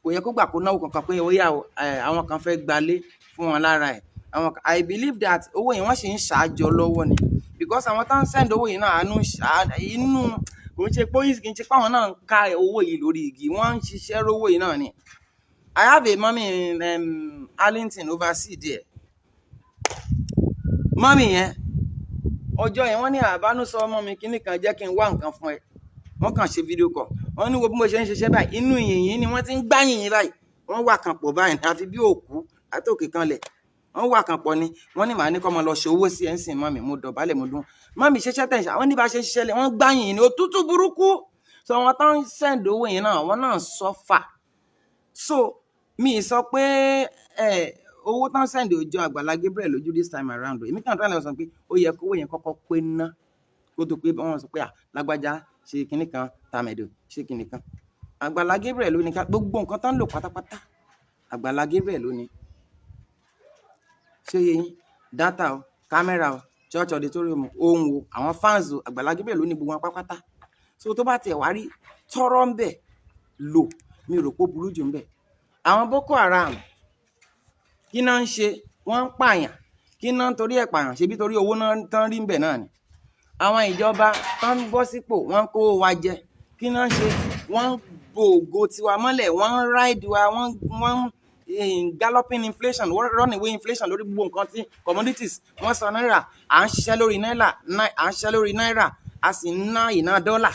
kò yẹ kó gbà kó náwó kankan pé ó yá o, àwọn kan fẹ́ gbalé fún wọn lára ẹ̀. Àwọn, I believe that owó yẹn, wọ́n sì ń ṣàjọ lọ́wọ́ ni, because àwọn tó ń send owó yìí náà, àánú inú kò ń ṣe pé kì í ṣe pé àwọn náà ń ká owó yìí lórí igi, wọ́n ń ṣiṣẹ́ rówó yìí náà ni. I have a mommy in Arlington overseas there. Mummy yẹn, ọjọ́ yẹn, wọ́n ní àbánú sọ ọmọ mi kinní kan, jẹ́ kí n wá nǹkan fún ẹ. Wọ́n kàn ṣe video call. Wọ́n ní wo bí mo ṣe ń ṣiṣẹ́ báyìí, inú yìnyín ni wọ́n ti ń gbá yìnyín báyìí. Wọ́n wà kan pọ̀ báyìí àfi bí òkú látòkè kanlẹ̀. Wọ́n wà kan pọ̀ ni. Wọ́n ní màá ní kọ́ mọ lọ ṣe owó sí ẹ̀ ń sìn. Mummy, mo dọ̀bálẹ̀, mo dún. Mummy, ṣiṣẹ́ tẹ̀ ń ṣe àwọn ní bá ṣe ń ṣiṣẹ́ lẹ̀, wọ́n gbá yìnyín ni, òtútù burúkú. So àwọn tó ń send owó yẹn náà, àwọn náà suffer. So mi sọ pé ẹ owó tán send ò jọ Àgbàlá Gabriel lójú this time around o. Èmi kàn tó lọ sọ pé ó yẹ kówó yẹn kọ́kọ́ pé ná, kó tó pé wọ́n sọ pé à lágbájá ṣe kinní kan, tàmẹ̀dò ṣe kinní kan. Àgbàlá Gabriel ló ní ká gbogbo nǹkan tán ń lò pátápátá. Àgbàlá Gabriel ló ní. Ṣé yé yín? Data o, camera o, church auditorium, ohun o, àwọn fans o, Àgbàlá Gabriel ló ní gbogbo wọn pátápátá. So tó bá tiẹ̀ wá rí tọ́rọ́ ń bẹ̀ lò, mi ò rò pé ó burú jù ń bẹ̀. Àwọn Boko Haram, kí náà ń ṣe? Wọ́n ń pààyàn. Kí náà ń torí ẹ̀ pààyàn? Ṣebí torí owó náà tán rí ń bẹ̀ náà ni. Àwọn ìjọba tán ń bọ́ sípò, wọ́n ń kówó wa jẹ. Kí náà ń ṣe? Wọ́n ń bo ògo tiwa mọ́lẹ̀, wọ́n ń ride wa, wọ́n ń galloping inflation, wọ́n run away inflation lórí gbogbo nǹkan tí commodities. Wọ́n sọ náírà, à ń ṣiṣẹ́ lórí náírà, à ń ṣiṣẹ́ lórí náírà, a sì ń ná ìná dọ́là.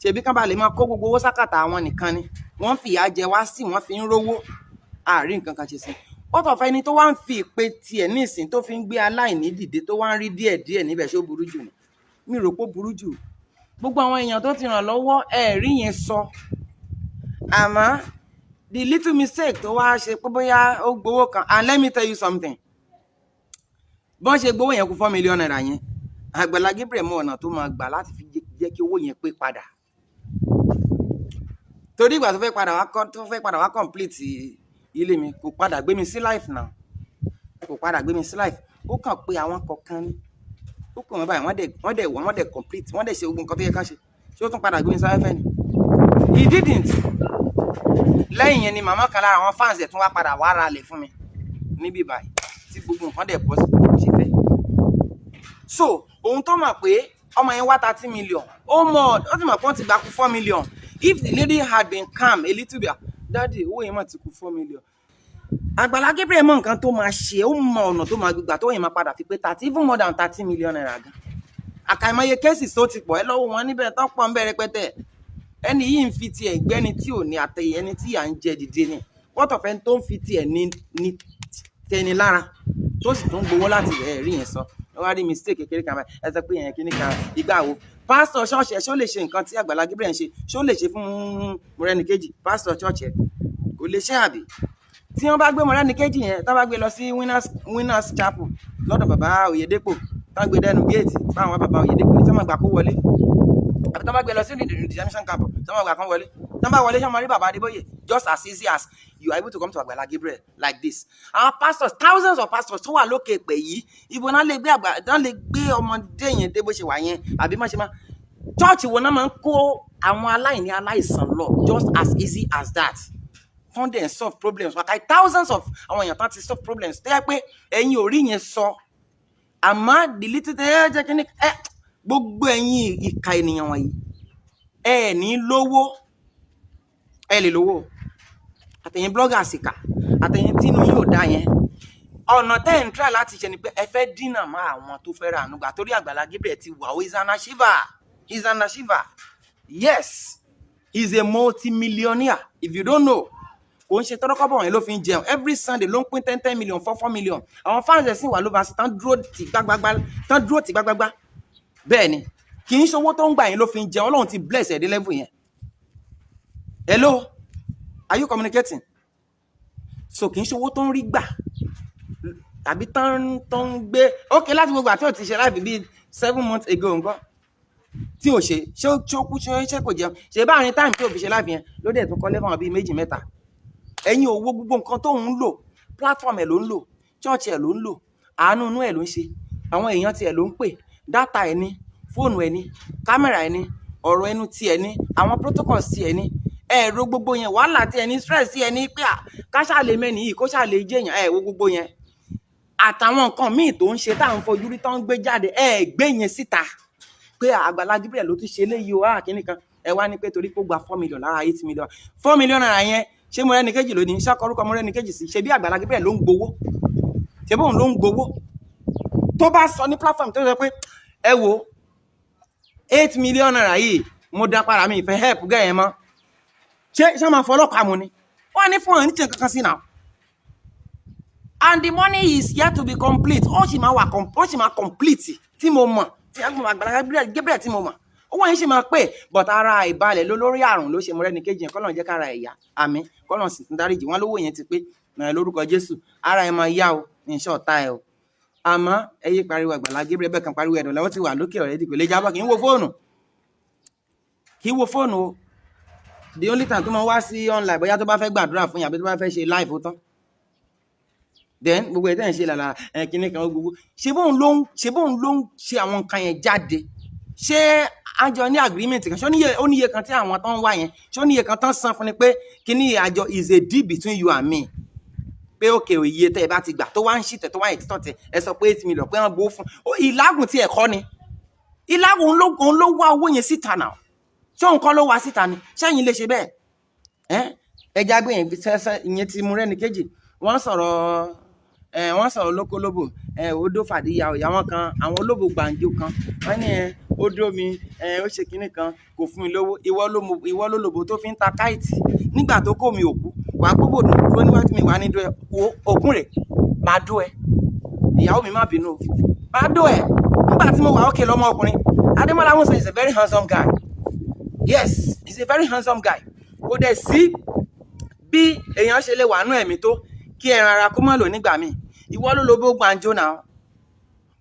Ṣebí kán bá lè máa kó gbogbo owó sákàtà àwọn nìkan ni. Wọ́n fìyà jẹ wá sí, wọ́n fi ń rówó, àárín nǹkan kan ṣe sí. What of ẹni tó wá ń fi ìpè tiẹ̀ ní ìsìn tó fi ń gbé aláìní dìde, tó wá ń rí díẹ̀ díẹ̀ níbẹ̀? Ṣó burú jù ni? Mi rò pé ó burú jù. Gbogbo àwọn èèyàn tó ti ràn lọ́wọ́, ẹ rí yẹn sọ. Àmọ́ the little mistake tó wá ṣe pé bóyá ó gbowó kan, and let me tell you something, bọ́n ṣe gbowó yẹn kú ₦4 million yẹn, Àgbàlá Gabriel mọ ọ̀nà tó máa gbà láti fi jẹ́ kí owó yẹn pé padà, torí ìgbà tó fẹ́ padà wá complete ilé mi, kò padà gbé mi sí life now, kò padà gbé mi sí life. Ó kàn pé àwọn kọ̀ọ̀kan ní ó kàn wọ́n báyìí, wọ́n dẹ̀ wọ́n dẹ̀ complete, wọ́n dẹ̀ ṣe gbogbo nǹkan tó yẹ ká ṣe. Ṣé ó tún padà gbé mi sáfẹ́fẹ́ ni? He didn't. Lẹ́yìn yẹn ni màmá kan lára àwọn fans ẹ̀ tún wá padà wá ra lẹ̀ fún mi níbí báyìí, tí gbogbo nǹkan dẹ̀ bọ́ sí bó ṣe fẹ́. So òun tó mọ̀ pé ọmọ yẹn wá 30 million, ó mọ̀, ó sì mọ̀ pé wọ́n ti gbà kú 4 million. If the lady had been calm a little bit, "Daddy, owó yẹn mà ti kú 4 million." Àgbàlá Gabriel mọ nǹkan tó máa ṣe, ó mọ ọ̀nà tó máa gbà tó yẹn máa padà fi pé 30, even more than ₦30 million gan. Àkàìmọye cases tó ti pọ̀ ẹ lọ́wọ́ wọn níbẹ̀ tó pọ̀ ń bẹ̀rẹ̀ pẹ́tẹ́. Ẹni yìí ń fi tiẹ̀ gbẹ́ni tí ò ní àtẹ̀yẹ, ẹni tí à ń jẹ dìde ni. What of ẹni tó ń fi tiẹ̀ ní tẹni lára, tó sì tún gbowó láti ẹ̀ rí yẹn sọ? Ẹ wá rí mistake kékeré kan báyìí, ẹ sọ pé yẹn kíní kan ìgbà wo. Pásítọ̀ ṣọ́ọ̀ṣì ẹ̀, ṣó lè ṣe nǹkan tí Àgbàlá Gabriel ń ṣe? Ṣó lè ṣe fún Mọ́rẹ́níkejì, pásítọ̀ ṣọ́ọ̀ṣì ẹ̀? Kò lè ṣe, àbí? Tí wọ́n bá gbé Mọ́rẹ́níkejì yẹn, tó bá gbé lọ sí Winners Chapel lọ́dọ̀ bàbá Oyèdépò, tó gbé dẹnu géètì fáwọn bàbá Oyèdépò ní, sọ́mọ́ gbà kó wọlé? Àbí tó bá gbé lọ sí redemption camp, sọ́mọ́ gbà kán wọlé? Tó bá wọlé, sọ́mọ́ rí bàbá Adébóyè? Just as easy as you are able to come to Àgbàlá Gabriel like this. Àwọn pastors, thousands of pastors tó wà lókè pẹ̀ yìí, ibo náà lè gbé àgbà náà lè gbé ọmọdé yẹn dé bó ṣe wà yẹn? Àbí má ṣe má church wo náà máa ń kó àwọn aláìní, aláìsàn lọ, just as easy as that, tán dẹ̀ ń solve problems wákàtí thousands of àwọn èèyàn tán ti solve problems tó yẹ pé ẹ̀yin ò rí yẹn sọ. Àmọ́ the little tẹ́ ẹ jẹ́ kí ni ẹ gbogbo ẹ̀yin ìka ènìyàn wọ̀nyí, ẹ ní lówó, ẹ lè lówó. Àtẹ̀yìn bloggers ìkà, àtẹ̀yìn tínú yóò dá yẹn, ọ̀nà tẹ́ ẹ̀ ń try láti ṣe ni pé ẹ fẹ́ dínà mọ́ àwọn tó fẹ́ ra àánú gbà, torí Àgbàlá Gabriel ti wà ó. Is an achiever, is an achiever. Yes, he's a multimillionaire, if you don't know. Kò ń ṣe tọ́rọ́kọ́bọ̀ yẹn ló fi ń jẹun. Every Sunday ló ń pín 10 10 million, 4 4 million. Àwọn fans ẹ̀ sì wà ló bá sí tán dúró tì gbágbágbá, tán dúró tì gbágbágbá. Bẹ́ẹ̀ ni, kì í ṣe owó tó ń gbà yẹn ló fi ń jẹun. Ọlọ́run ti bless ẹ̀ dé level yẹn. Hello, are you communicating? So kì í ṣe owó tó ń rí gbà tàbí tán tó ń gbé ok láti gbogbo àti ò ti ṣe láìpẹ́ bíi 7 months ago nǹkan tí ò ṣe, ṣé ó kú, ṣé kò jẹun? Ṣe báàrin time tí ò fi ṣe láìpẹ́ yẹn ló dẹ̀ tún kọ́lé fáwọn bíi méjì mẹ́ta. Ẹ̀yin ò wo gbogbo nǹkan tó ń lò, platform ẹ̀ ló ń lò, church ẹ̀ ló ń lò, àánú inú ẹ̀ ló ń ṣe, àwọn èèyàn tiẹ̀ ló ń pè, data ẹ̀ ní, fóònù ẹ̀ ní, camera ẹ̀ ní, ọ̀rọ̀ ẹnu tiẹ̀ ní, àwọn protocols tiẹ̀ ní. Ẹ̀rọ gbogbo yẹn, wàhálà tiẹ̀ ní, stress tiẹ̀ ní pé ká ṣáà lè mẹ́ni yìí, kó ṣáà lè jẹ́yàn. Ẹ̀ wo gbogbo yẹn àtàwọn nǹkan míì tó ń ṣe tá à ń fojú rí, tó ń gbé jáde, ẹ gbé yẹn síta pé Àgbàlá Gabriel ló tún ṣe eléyìí o. Kíní kan ẹ wá ní pé torí pé ó gba 4 million lára 8 million, ₦4 million yẹn, ṣé Mọ́rẹ́níkejì ló ní? Ṣé orúkọ Mọ́rẹ́níkejì sí? Ṣe bí Àgbàlá Gabriel ló ń gbowó? Ṣe bóun ló ń gbowó? Tó bá sọ ní platform tó sọ pé, ẹ wo, ₦8 million yìí, mo dá padà, mi ìfẹ́ help gẹ́ yẹn mọ́, ṣé máa fọlọ́pàá mu ni? Wọ́n ní fún ọ̀ ní tiẹ̀ kankan sí now, and the money is yet to be complete. Ó sì máa wà, ó sì máa complete tí mo mọ̀, tí Àgbàlá Gabriel tí mo mọ̀, owó yẹn sì máa pè. But ara ìbalẹ̀ ló lórí àrùn ló ṣe Mọ́rẹ́níkejì yẹn. Kọ́lọ́n jẹ́ kára ẹ̀ yá, àmín. Kọ́lọ́n sì tún dáríjì wọ́n. Lówó yẹn ti pé lórúkọ Jésù, ara ẹ̀ máa yá o, ìṣọ́ ọ̀tá ẹ̀ o. Àmọ́ ẹ yé pariwo Àgbàlá Gabriel bẹ́ẹ̀ kan pariwo ẹ̀dọ̀ lọ́wọ́ ti wà lókè ọ̀rẹ́dì, kò lè jábọ̀. Kì í wo fóònù, kì í wo fóònù o. The only time tó máa wá sí online, bóyá tó bá fẹ́ gbàdúrà fún yín àbí tó bá fẹ́ ṣe live, ó tán. Then gbogbo ẹ̀ tẹ́ ń ṣe làlà ẹ̀ kínní kan gbogbo, ṣé bóun ló ń ṣe àwọn nǹkan yẹn jáde? Ṣé àjọ ní agreement kan? Ṣé ó níye kan tí àwọn tó ń wá yẹn, ṣé ó níye kan tán san fún ni pé kínní àjọ is a deal between you and me, pé òkè iye tẹ́ ẹ bá ti gbà tó wá ń ṣìtẹ̀ tó wá ń tẹ̀, ẹ sọ pé 8 million pé wọ́n gbowó fún ìlágùn tí ẹ̀ kọ́ ni ìlágùn. Òun ló wá owó yẹn síta náà. Ṣé òun kọ́ ló wá síta ni? Ṣẹ́yìn lè ṣe bẹ́ẹ̀? Ẹ́ ẹja gbé yẹn sẹ́sẹ́. Ìyẹn ti Mọ́rẹ́níkejì. Wọ́n sọ̀rọ̀ ẹ, wọ́n sọ̀rọ̀ lókólóbò ẹ, odó fàdíyà òyà wọn kan, àwọn olóbò gbàǹjo kan. Wọ́n ní ẹ ó dó mi ẹ, ó ṣe kinní kan, kò fún mi lówó. Ìwọ ló lòbò tó fi ń ta káìtì nígbà tó kó mi òkú wàá gbóbò dúró níwájú mi, wàá ní dó ẹ wo ògùn rẹ̀ máa dó ẹ. Ìyàwó mi, má bínú o, máa dó ẹ. Nígbà tí mo wà ókè lọ́mọ ọkùnrin, Adémọ́lá Amusan is a very handsome guy. Yes, he's a very handsome guy. Kò dẹ̀ sí bí èèyàn ṣe lè wà nú ẹ̀mí tó kí ẹran ara kó má lò nígbà míì. Ìwọ ló lo bó gbàǹjo náà,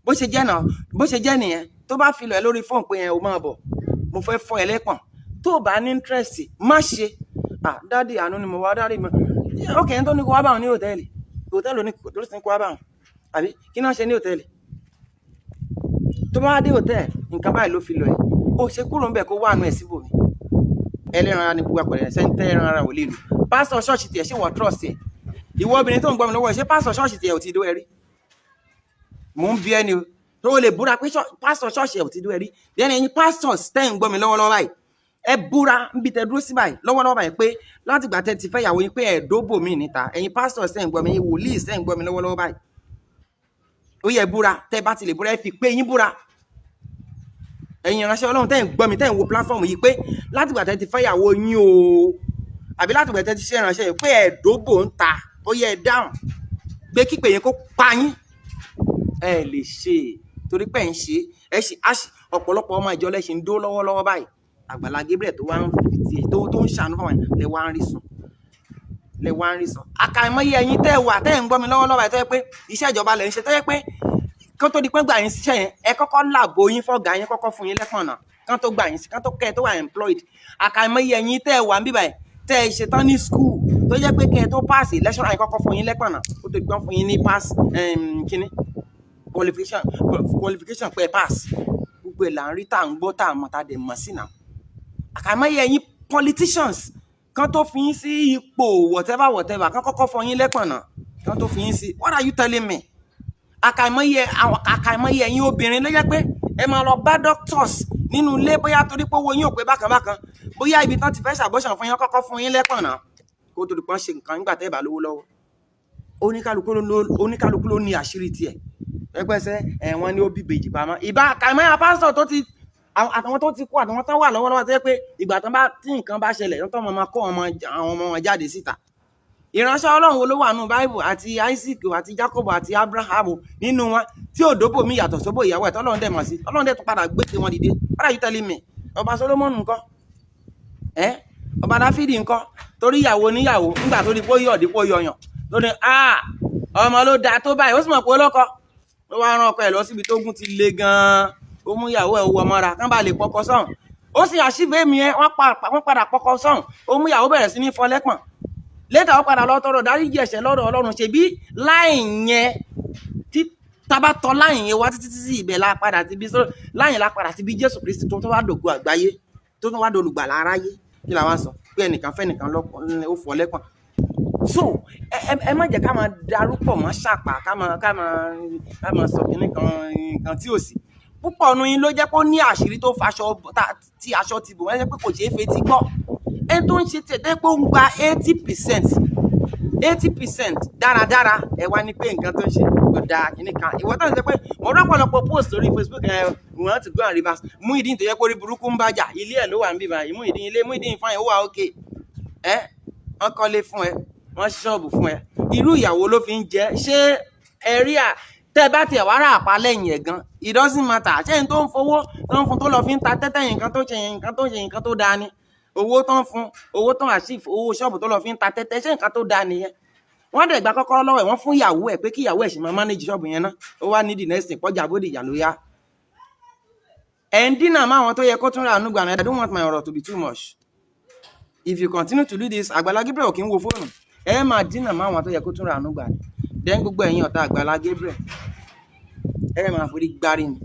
bó ṣe jẹ́ náà, bó ṣe jẹ́ nìyẹn. Tó bá fi lọ ẹ lórí fóònù pé ẹ ò máa bọ̀, mo fẹ́ fọ́ ẹ lẹ́pọ̀n, tó o bá ní interest, má ṣe. Ah, daddy, àánú ni mo wá, daddy mi. Ok, ẹni tó ní kó wá báwọn ní hòtẹ́ẹ̀lì, hòtẹ́ẹ̀lì ní tó ní kó wá báwọn, àbí kí náà ṣe ní hòtẹ́ẹ̀lì? Tó bá wá dé hòtẹ́ẹ̀lì, nǹkan báyìí ló fi lọ ẹ, ó ṣe kúrò ń bẹ̀ kó wà nù ẹ̀ síbòmí. Ẹlẹ́ran ara ni gbogbo àpẹẹrẹ sẹ́ńtẹ́, ẹran ara ò lè lò. Pásítọ̀ ṣọ́ọ̀ṣì tiẹ̀, ṣé wọ́n trust ẹ̀? Ìwọ obìnrin tó ń gbọ́ mi lọ́wọ́, ṣé pásítọ̀ ṣọ́ọ̀ṣì tiẹ̀ ò ti dó ẹ rí? Mò ń bi ẹni o tó o lè búra pé pásítọ̀ ṣọ́ọ̀ṣì ẹ̀ ò ti dó ẹ rí. Then ẹ̀yin pastors tẹ́ ń gbọ́ mi lọ́wọ́lọ́wọ́ báyìí, ẹ búra níbi tẹ́ dúró sí báyìí lọ́wọ́lọ́wọ́ báyìí pé láti ìgbà tẹ́ ti fẹ́ ìyàwó yín pé ẹ̀ dóbò mí níta. Ẹ̀yin pastors tẹ́ ń gbọ́ mi, ẹ̀yin wòlíì tẹ́ ń gbọ́ mi lọ́wọ́lọ́wọ́ báyìí, ó yẹ búra. Tẹ́ bá ti lè búra, ẹ fi pé yín búra. Ẹ̀yin ìránṣẹ́ Ọlọ́run tẹ́ ń gbọ́ mi, tẹ́ ń wo platform yìí, pé láti ìgbà tẹ́ ti fẹ́ ìyàwó yín o, àbí láti ìgbà tẹ́ ti ṣe ìránṣẹ́ yìí, pé ẹ̀ dóbò ń ta, ó yẹ dáhùn pé kípè yín kó pa yín. Ẹ lè ṣe é torí pé ẹ̀ ń ṣe ẹ ṣe ọ̀pọ̀lọpọ̀ ọmọ ìjọ lẹ́ṣin ń dó lọ́wọ́lọ́wọ́ báyìí. Àgbàlá Gabriel tó wá ń fi tiẹ̀ tó ń ṣàánú fáwọn lẹ wá ń rí sùn, lẹ wá ń rí sùn. Àkàìmọye ẹ̀yin tẹ́ wà tẹ́ ń gbọ́ mi lọ́wọ́lọ́wọ́ báyìí, tó yẹ pé iṣẹ́ ìjọba lẹ̀ ń ṣe, tó yẹ pé kán tó di pé gbà yín síṣẹ́ yẹn, ẹ kọ́kọ́ làbò yín fọ́gà yín, kọ́kọ́ fún yín lẹ́pọ̀nà kán tó gbà yín sí, kán tó kẹ́ ẹ tó wà employed. Àkàìmọye ẹ̀yin tẹ́ wà ń bíbáyìí, tẹ́ ẹ ṣetán ní school, tó jẹ́ pé kẹ́ ẹ tó pass, lecturer yín kọ́kọ́ fún yín lẹ́pọ̀nà kó tó di pé wọ́n fún yín ní pass kíní qualification pé ẹ pass. Gbogbo ẹ̀ là ń rí, tá à ń gbọ́, tá à mọ̀, tá a dẹ̀ mọ̀ sí náà. Àkàìmọye ẹ̀yin politicians, kán tó fi yín sí ipò whatever whatever, kán kọ́kọ́ fọ yín lẹ́pọ̀nà kán tó fi yín sí. What are you telling me? Àkàìmọye ẹ̀yin obìnrin ló jẹ́ pé ẹ máa lọ bá doctors nínú ilé, bóyá torí pé owó yín ò pé bákan bákan, bóyá ibi tán ti fẹ́ ṣàbọ̀ṣàn fún yín, kọ́kọ́ fún yín lẹ́pọ̀nà kó tó di pọ́n ṣe nǹkan nígbà tẹ́ ẹ bá lówó lọ́wọ́. Oníkálukú ló ní àṣírí tiẹ̀ pẹ́pẹ́sẹ́. Ẹ̀ wọ́n ní ó bí ìbejì pamọ́. Ìbá àkàìmọye pásítọ̀ tó ti àtàwọn tó ti kú, àtàwọn tó wà lọ́wọ́lọ́wọ́, tó yẹ pé ìgbà tán bá tí nǹkan bá ṣẹlẹ̀ tó máa kó àwọn ọmọ wọn jáde síta. Ìránṣẹ́ Ọlọ́run wo ló wà nù Báíbù, àti Isaac àti Jacob àti Abraham nínú wọn, tí ò dóbò mi yàtọ̀ sóbò ìyàwó ẹ̀, tọ́lọ́run dẹ̀ mọ̀ sí, Ọlọ́run dẹ̀ tún padà gbé tí wọn dìde? What are you telling me? Ọba Solomon ńkọ́? Ẹ ọba Dáfídì ńkọ́? Torí ìyàwó oníyàwó, nígbà tó di pé ó yọ̀ dípò yọyàn tó ní ọmọ ló dáa tó báyìí, ó sì mọ̀ pé ó lọ́kọ, ló wá rán ọkọ ẹ̀ lọ síbi tógún ti le gan-an. Ó mú ìyàwó ẹ̀ wọ mọ́ra kán bá lè pọkọ sọ́hùn. Ó sì àṣìfẹ́ mi ẹ, wọ́n padà pọkọ sọ́hùn. Ó mú ìyàwó bẹ̀rẹ̀ sí ní fọlẹ́pọ̀n. Later ó padà lọ tọrọ dáríjì ẹ̀ṣẹ̀ lọ́dọ̀ Ọlọ́run. Ṣebí láì yẹn tí tábà tọ láì yẹn wá títí títí, ibẹ̀ la padà ti bí láyìn la padà ti bí Jésù Kristi tó tó wá dògo àgbáyé, tó tó wá dolùgbàlà aráyé. Kí la wá sọ pé ẹnìkan fẹ́ nìkan lọ́pọ̀, ó fọ́ lẹ́pọ̀n? So ẹ má jẹ́ ká máa darúpọ̀ mọ́ ṣàpà, ká máa sọ kínní kan nǹkan tí ò sí. Púpọ̀ nu yín ló jẹ́ pé ó ní àṣírí tó faṣọ tí aṣọ ti bò wọ́n, jẹ́ pé kò ṣeé fetí gbọ́. Ẹni tó ń ṣe tiẹ̀ tẹ́ pé ó ń gba 80% 80% dáradára. Ẹ wá ní pé nǹkan tó ń ṣe kò dáa, kìíní kan. Ìwọ tó ń sọ pé mo rọ́pọ̀lọpọ̀ post lórí Facebook ẹ, we want to go and reverse Muyideen tó yẹ kó rí burúkú ń bàjá, ilé ẹ̀ ló wà ń bíbá. Muyideen, ilé Muyideen fine, ó wà okay. Ẹ wọ́n kọ́lé fún ẹ, wọ́n ṣí ṣọ́ọ̀bù fún ẹ, irú ìyàwó ló fi ń jẹ. Ṣé ẹ rí à tẹ́ bá tiẹ̀ wá rà àpá lẹ́yìn ẹ̀ gan, it doesn't matter. Ṣé n tó ń fowó tó ń fún tó lọ fi ń ta tẹ́tẹ́ yìí, nǹkan tó ṣe yẹn, nǹkan tó ṣe, nǹkan tó dáa ni? Owó tó ń fún, owó tó ń achieve, owó ṣọ́ọ̀bù tó lọ fi ń ta tẹ́tẹ́, ṣé nǹkan tó dáa nìyẹn? Wọ́n dẹ̀ gba kọ́kọ́rọ́ lọ́wọ́ ẹ̀, wọ́n fún ìyàwó ẹ̀ pé kí ìyàwó ẹ̀ sì máa manage ṣọ́ọ̀bù yẹn ná. Ó wá ní the next thing, pọ́jà Bódìjà ló yá. Ẹ̀ ń dínà máa àwọn tó yẹ kó tún ra àánú gbà náà. I don't want my ọ̀rọ̀ to be too much. If you continue to do this, Àgbàlá Gabriel kì í wo fóònù, ẹ máa dínà máa àwọn tó yẹ kó tún ra àánú gbà ní. Then gbogbo ẹ̀yin ọ̀tá Àgbàlá Gabriel, ẹ máa forí gbárí ni.